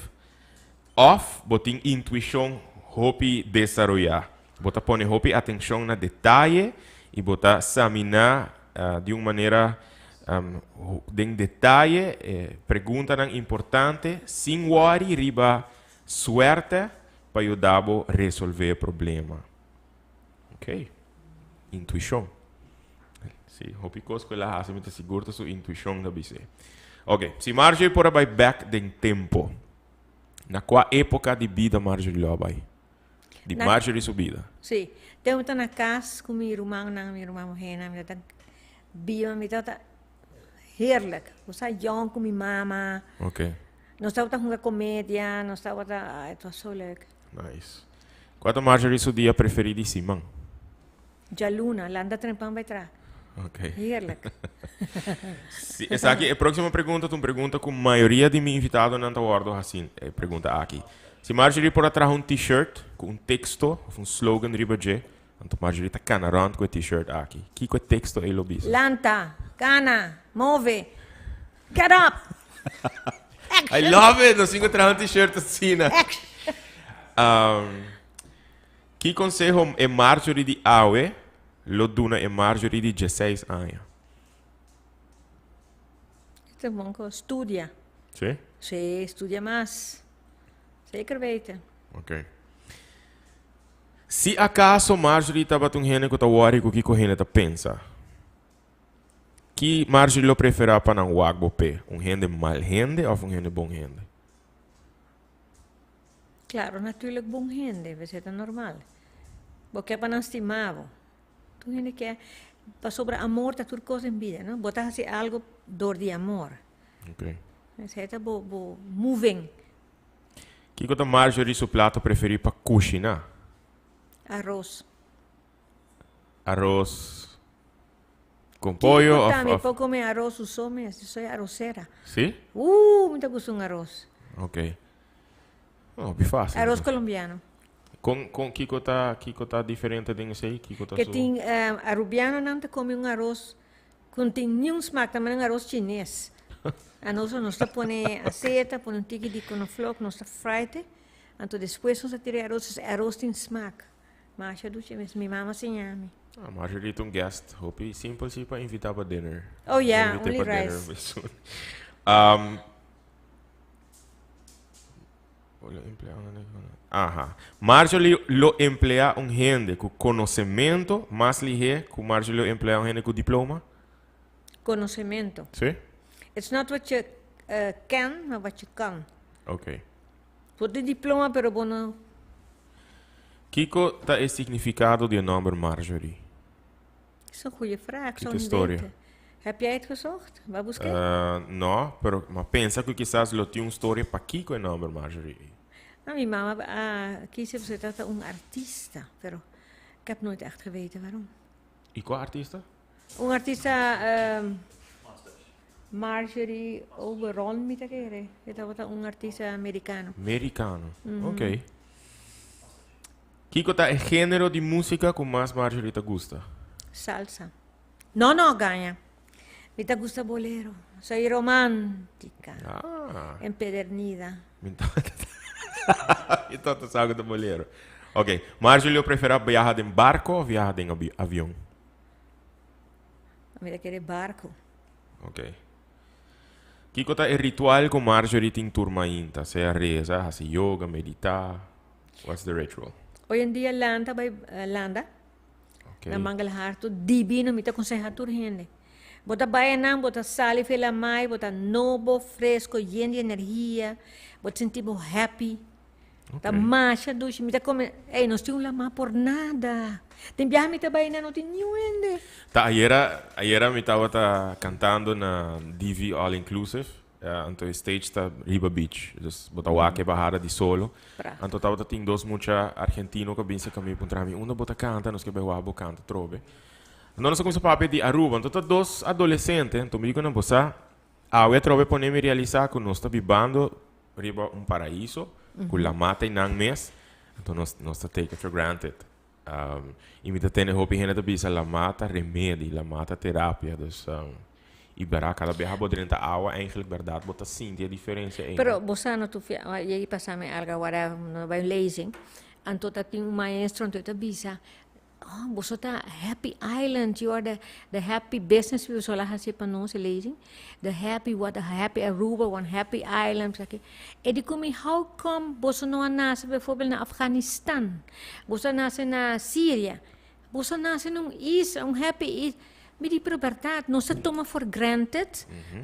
of bo tin intuicion hopi desaroya. Bo ta pone hopi atencion na detaye y bo ta samina di un manera den detaye e preguntanan importante sin wòri riba suerte pa yuda bo resolve e problema. Ok. Intuishon. Si, hopi kos ku el a hasi mi ta sigur ta su intuishon ta bis'é. Ok, si Marjorie por a bai bèk den tempo, na kua époka di bida Marjorie lo a bai? Di Marjorie su bida. Sí. Te mi ta na cas cu mi rumannan, mi ruman muhernan, mi ta biba, mi tabata heerlijk. Bo sa jong cu mi mama. Ok. Nos tabata hunga comedia, nos tabata, ah, het was zo leuk. Nice. Cua ta Marjorie su dia preferi di siman? Djaluna, lanta trempan bai traha. Ok. Heerlijk. Si, esaki, e próximo pregunta ta un pregunta ku mayoria di mi invitadonan ta wòrdu hasi e pregunta aki. Si Marjorie por a traha un t-shirt ku un teksto òf un slogan riba dje, anto Marjorie ta kana rònt ku e t-shirt aki. Kiko e teksto ei lo bisa? Lanta, kana, move, get up! I love it! Nos tin ku traha un t-shirt asina. Action! Um, Ki konseho e Marjorie di awe lo duna e Marjorie di dieseis aña? Esta un bon kos. Studia. Sí? Sí, studia mas. Zeker weten. Ok. Si akaso Marjorie tabata un hende ku ta wòri ku kiko hende ta pensa, ki Marjorie lo preferá pa nan wak bo p'e? Un hende mal hende òf un hende bon hende? Claro, natuurlijk bon hende, esei ta normal. Bo ke pa nan stima bo. Tur hende ke pasobra amor ta tur kos den bida, no? Bo ta hasi algo dor di amor. Ok. Esei ta bo bo moving. Kiko ta Marjorie su plato preferí pa kushiná? Aros. Aros con pollo Kiko ta? of Mi of por come aros su so mes. Yo soy arosera. Sí? Mi ta gusta un aros. Ok. Oh, hopi fácil. Aros colombiano. Con con kiko ta kiko ta diferente den esei? Kiko ta Ke su tin Arubianonan ta come un aros ku no tin niun smak, ta manera un aros chines. Anos nos ta pone aseta, pone un tiki di konoflok, nos ta fraite, anto despues nos ta tira e aros, e aros tin smak. Masha dushi mes, mi mama siña mi. Ah, Marjorie ta un guest hopi simpel si pa invita pa dinner. Oh yeah, Invite only pa dinner rice. soon. Um, Lo emplea un hende ku Aha. Marjorie lo emplea un hende ku konosementu mas lihé ku Marjorie lo emplea un hende ku diploma? Konosementu. Sí? It's not what you ken, maar wat je kan. Ok. Bo tin diploma pero bo no. Kiko ta e signifikado di e nòmber Marjorie? Is een goeie vraag. Ik zou Kiko niet historia? weten. Heb jij het gezocht? Bo a busk'é? No, pero m'a pensa ku kisas lo tin un storia pakiko e nòmber Marjorie ei. No, mi mama a kise pasobra e tabata un artista, pero ik heb nooit echt geweten waarom. I kua artista? Un artista Marjorie Oberon mi ta kere. E tabata un artista mericano. Mericano, ok. Kiko ta e genero di musica cu mas Marjorie ta gusta? Salsa. No, no, gaña. Mi ta gusta bolero. Soy romantica. Ah. Empedernida. Mi tata sa cu ta bolero. Ok, Marjorie lo prefera biaha den barco of biaha den avion? Mi ta kere barco. Ok. Kiko ta e ritual cu Marjorie tin tur mainta? Sea reza, haci yoga, medita? What's the ritual? Hoy en dia lanta bay landa. Ok. Na Mangel Harto divino mi ta conseha tur hende. Bo ta bay anan bo ta sali fe lamai bo ta nobo, fresco, yen di energia, bo ta sinti bo happy. Ta masha dushi. Mi ta come, ey, nos tin un lama por nada. Den biaha mi ta bay na no tin niun hende. Ta ayera, ayera mi tabata cantando na DV All Inclusive. Anto e stage ta riba beach. Dus bo ta wak e bahada di solo. Prachtig. Anto tabata tin dos mucha argentino cu a bin cerca mi puntra mi, unda bo ta canta? Nos ke bay wak bo canta trobe. Anto nos a cuminsa papia di Aruba. Anto ta dos adolescente. Anto mi di cu nan, bo sa, awe atrobe pone mi realisa cu nos ta bibando riba un paraiso cu lama ta einan mes, anto nos nos ta take it for granted. Y mi ta tende hopi hende ta bisa lama ta remedi, lama ta terapia, dus y bera cada biaha bo drenta awa eigenlijk berdad bo ta sinti e diferencia einan. Pero bo sa no tu fia, yegi pasa mi alga wara no bai un lezing, anto ta tin un maestro anto e ta bisa Oh, boso ta happy island, you are the, the happy business people, so la hasi pa nos e lezing. The happy, what a happy Aruba, one happy island, esaki. E di ku mi, how come boso no a nase bijvoorbeeld na Afghanistan? Boso a nase na Syria. Boso a nase na un isla, un happy isla. Mi di, pero berdad, nos ta toma for granted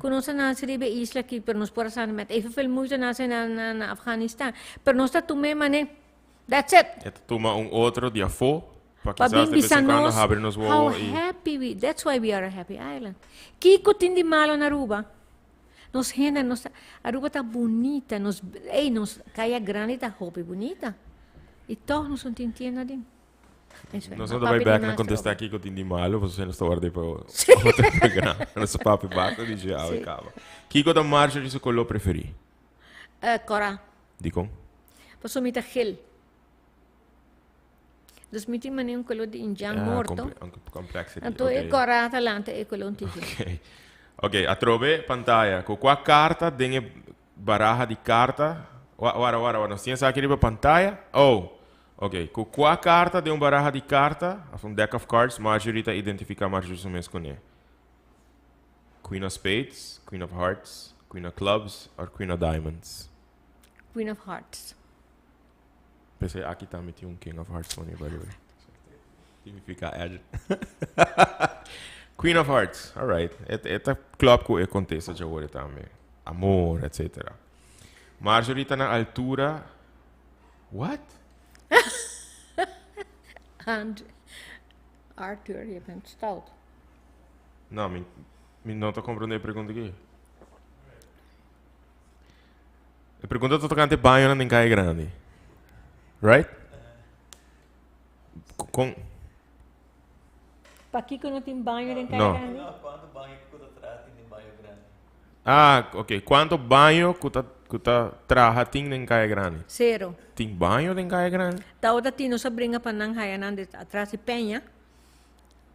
ku nos a nase riba e isla aki, pero nos por a sa met evenveel moeite nase na, na, na Afghanistan. Pero nos ta tum'é mane. That's it. E ta tuma un otro di afó pa Pa kisas bin de bes bisa en cuando nos habri nos how wowo i. happy we, that's why we are a happy island. Kiko tin di malo na Aruba? Nos hende, nos ta, Aruba ta bunita, nos, ey, nos Kaya Grandi ta hopi bunita. I tog nos no tin tienda aden. Eso Nos ma no ta bai papia di bek na mas kontestá trobe. kiko tin di malo, pasobra nos ta warda pa otro programa. Nos a papia basta di dje awe Sí. kaba. Kiko ta Marjorie su koló preferí? Kora. Dikon? Pasobra mi ta gel. Dus mi tin manera un color di indian Ah, morto. Complexity. Anto e Ok. cora ta lanta e color un tiki. Ok. Ok, atrobe pantaya. Ku kua karta den e baraha di karta? Wa, wara, wara, wara. Nos tin esaki riba pantaya? Oh. Ok. Ku kua karta den un baraha di karta, of un deck of cards, Marjorie ta identifiká Marjorie su mes kuné? Queen of Spades, Queen of Hearts, Queen of Clubs or Queen of Diamonds? Queen of Hearts. P'esei aki tambe tin un King of Hearts pone, by the way. Significa edge. Queen of Hearts, alright. E, e ta klop ku e kontesta dje tambe. Amor, etc. Marjorie ta na altura. What? And Arthur, je bent stout. No, mi, mi no ta comprende e pregunta aki. E pregunta ta tocante bañonan den Calle Grandi. Right? Con... Pakiko no tin baño den Calle Grandi? No. Cuanto baño cu ta traha tin den baño grandi? Ah, ok. Cuanto baño cu ta, cu ta traha tin den Calle Grandi? Cero. Tin baño den Calle Grandi? Tabata tin nos a bringa pa nan haya nan de atras di peña.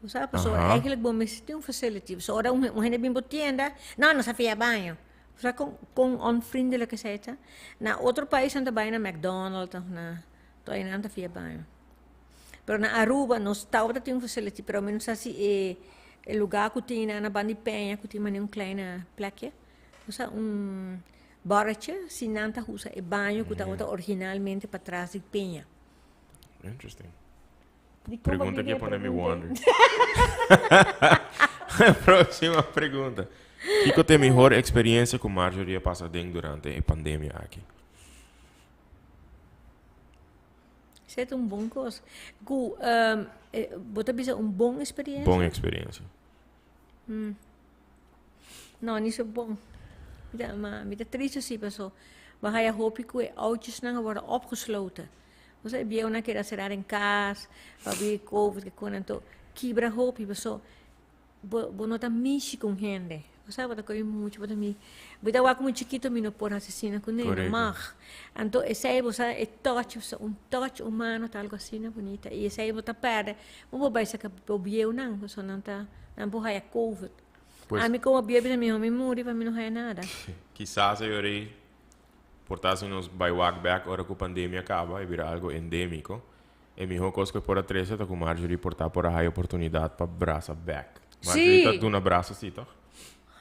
Bo sa, pasobra eigenlijk bo mester tin un facility. Pasobra ora un un hende bin bo tienda, no, nos a fia baño. Bo sa con con onvriendelijk esei ta? Na otro pais nan ta bai na McDonald's of na to einan ta fia baño. Pero na Aruba nos tabata tin un facility, pero mi no sa si e e lugar cu tin na banda di peña cu tin manera un kleine plekje, bo sa un barretje, si nan ta usa e baño cu tabata originalmente patras di peña. Interesting. Pregunta que pone mi wonder. Próxima pregunta. Kiko te mejor experiencia ku Marjorie a pasa den durante e pandemia aki? Esei ta un bon kos. Ku um, bo ta bisa un bon experiencia? Bon experiencia. No, ni so bon. Mi ta, ma mi ta triste si paso bo haya hopi ku e oudjesnan a wòrdu opgesloten. Bo sa e bieunan keda será den kas, pabia e covid ke kon anto kibra hopi paso bo bo no ta mishi ku un hende. Bo sa bo ta kohe mucha bo ta mi bo ta wak komo chikito mi no por hasi asina kuné, no mag. Anto esei bo sa e touch un touch humano ta algo asina bunita i esei bo ta pèrdè. Bo por bai saka bo bieunan pasobra nan ta nan por haya covid. Ami komo bieu bisa miho mi muri pa mi no haya nada. Kisas e ora ei por ta si nos bai wak bek ora ku pandemia kaba e bira algo endemiko. E miho kos ku e por a trese ta ku Marjorie por ta por a haya oportunidat pa brasa bek. Marjorie ta duna brasa si toch?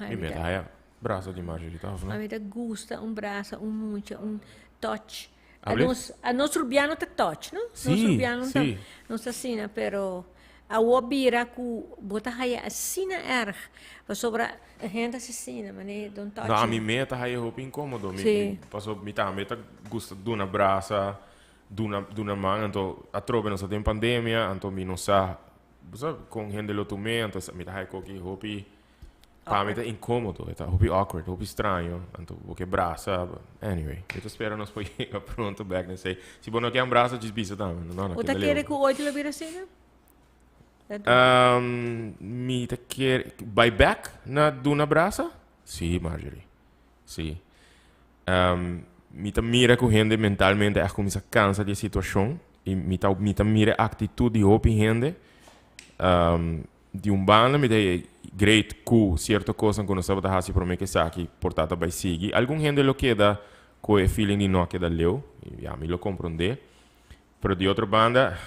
Mi mester haya brasa di Marjorie toch of no? Ami ta gusta un brasa, un mucha, un touch. A nos, a nos rubiano ta touch, no? Sí, nos rubiano ta, sí. nos ta asina, pero awor bira ku bo ta haya asina erg, pasobra e hende ta asina, mane don't touch No, me. ami me ta haya hopi inkomodo. Mi, Sí. mi, paso mi tambe ta gusta duna brasa, duna, duna man, anto atrobe nos ta den pandemia, anto mi no sa, bo sa kon hende lo tum'é, anto mi ta haya koki hopi Pa mi ta incómodo, e ta hopi awkward, hopi straño, anto bo ke brasa, anyway, mi ta spera nos por yega pronto bek na esei. Si bo no ke brasa, djis bisa tambe, no, no Bo ta keda kere leu. ku ooit lo bira asina? Mi ta kere, bai bek na duna brasa? Sí, Marjorie, sí. Mi ta mira ku hende mentalmente a kuminsá kansa di e situashon i mi ta mi ta mira e aktitut di hopi hende. Di un banda mi ta great ku sierto kosnan ku nos tabata hasi promé ku esaki por ta ta bai sigui. Algun hende lo keda ku e feeling di no a keda leu, i ami lo komprondé. Pero di otro banda,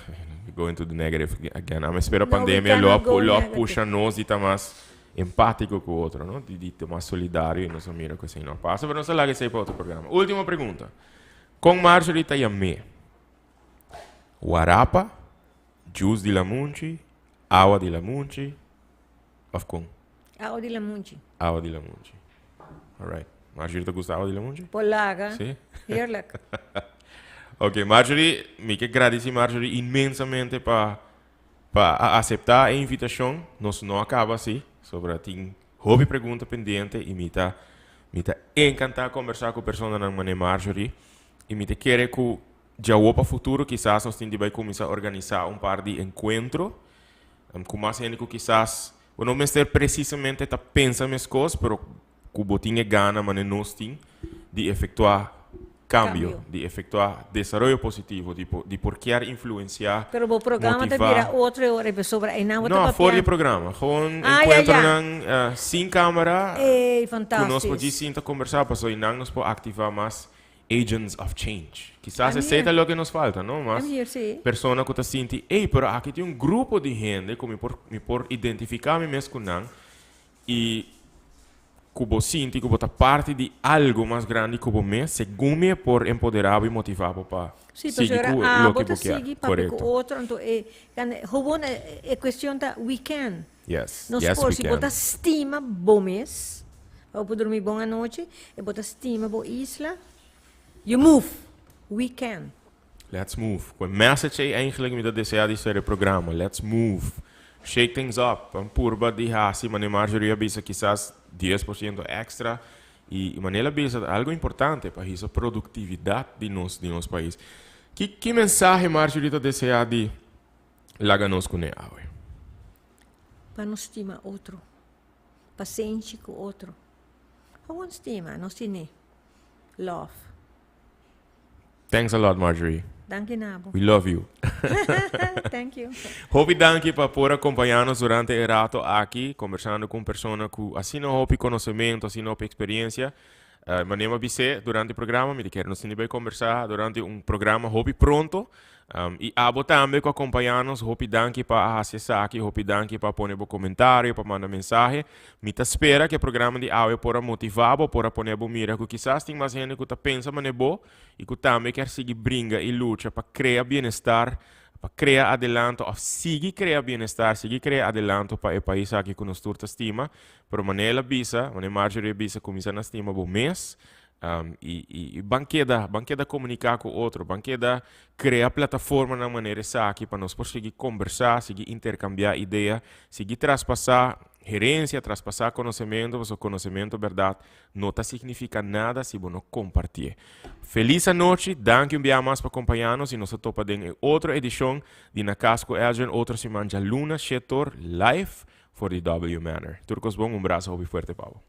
we go into the negative again, ami spera pandemia lo a lo a pusha nos di ta mas empátiko ku otro, no? Di di ta mas solidario i nos a mira ku esei no a pasa. Pero nos a laga esei pa otro programa. Último pregunta. Kon Marjorie ta yam'é? Warapa, juice di lamunchi, Awa di lamunchi of con? Awa di lamunchi. Awa di lamunchi. Alright. Marjorie ta gusta awa di lamunchi? Por laga. Sí? Heerlijk. Ok, Marjorie, mi ke gradici Marjorie inmensamente pa pa a acepta e invitacion. Nos no a caba si, sobra tin hopi pregunta pendiente y mi ta mi ta encanta conversa cu personanan mane Marjorie y mi ta kere cu Djawo pa futuro kisas nos tin di bai kuminsá organisá un par di enkuentro ku mas hende ku kisas bo no mester presisamente ta pensa meskos pero ku bo tin e gana manera nos tin di efektuá kambio, di efektuá desaroyo positivo, di por di por kier influensiá, Pero bo programa ta motivá. bira otro e ora pasobra einan bo ta No, papia. for di e programa. Gewoon Ah, ya, ya. enkuentronan sin kamera Ey, ku nos por fantastisch. djis sinta kombersá pasobra einan nos por aktivá mas Agents of change. Kisas I'm esei here. ta loke nos falta, no? Mas I'm here, sí. persona ku ta sinti, ey, pero aki tin un grupo di hende ku mi por mi por identifiká mi mes ku nan i ku bo sinti ku bo ta parti di algo mas grandi ku bo mes, segun mi e por empoderá bo i motivá bo pa Sí, sigui pasobra ku abo loke ta bo kier. sigui papia ku Korekto. otro, anto e kan gewoon e e kuestion ta we can. Yes, Nos yes por we si bo can. ta stima bo mes, pa bo por drumi bon anochi, e bo ta stima bo isla, you move, we can. Let's move. Cu e message ey eigenlijk mi ta desea di ser e programa. Let's move. Shake things up. Ban purba di haci manera Marjorie a bisa kisas 10% extra. Y manera el a bisa algo importante pa hisa productividad di nos di nos pais. Ki ki mensahe Marjorie ta desea di laga nos cune awe? Pa nos stima otro. Pasenshi cu otro. Gewoon stima. Nos tine love. Thanks a lot, Marjorie. Danki na bo. We love you. Thank you. Hopi danki pa por acompaña nos durante e rato aki, conversando cu un persona cu asina hopi conocemento, asina hopi experiencia. Manera mi a bis'é durante e programa, mi ta kere nos tene bay conversa durante un programa hopi pronto. Y abo tambe cu a acompaña nos, hopi danki pa a haci esaki, hopi danki pa pone bo comentario, pa manda mensahe. Mi ta spera cu e programa di awe por a motiva bo, por a pone bo mira cu kisas tin mas hende cu ta pensa mane bo y cu tambe kier sigui bringa y lucha pa crea bienestar, pa crea adelanto of sigui crea bienestar, sigui crea adelanto pa e pais aki cu nos tur ta stima. Pero mane el a bisa, mane Marjorie a bisa, cuminsa na stima bo mes. Y y ban keda, ban keda comunica cu otro, ban keda crea plataformanan manera esaki pa nos por sigui combersa, sigui intercambia idea, sigui traspasa herencia, traspasa conocemento, pasobra conocemento berdad no ta significa nada si bo no compartie. Feliz anochi, danki un bia mas pa compaña nos y nos ta topa den e otro edicion di Na Cas cu Edjean otro siman djaluna shetor live for di W Manor. Tur cos bon, un brasa hopi fuerte pa bo.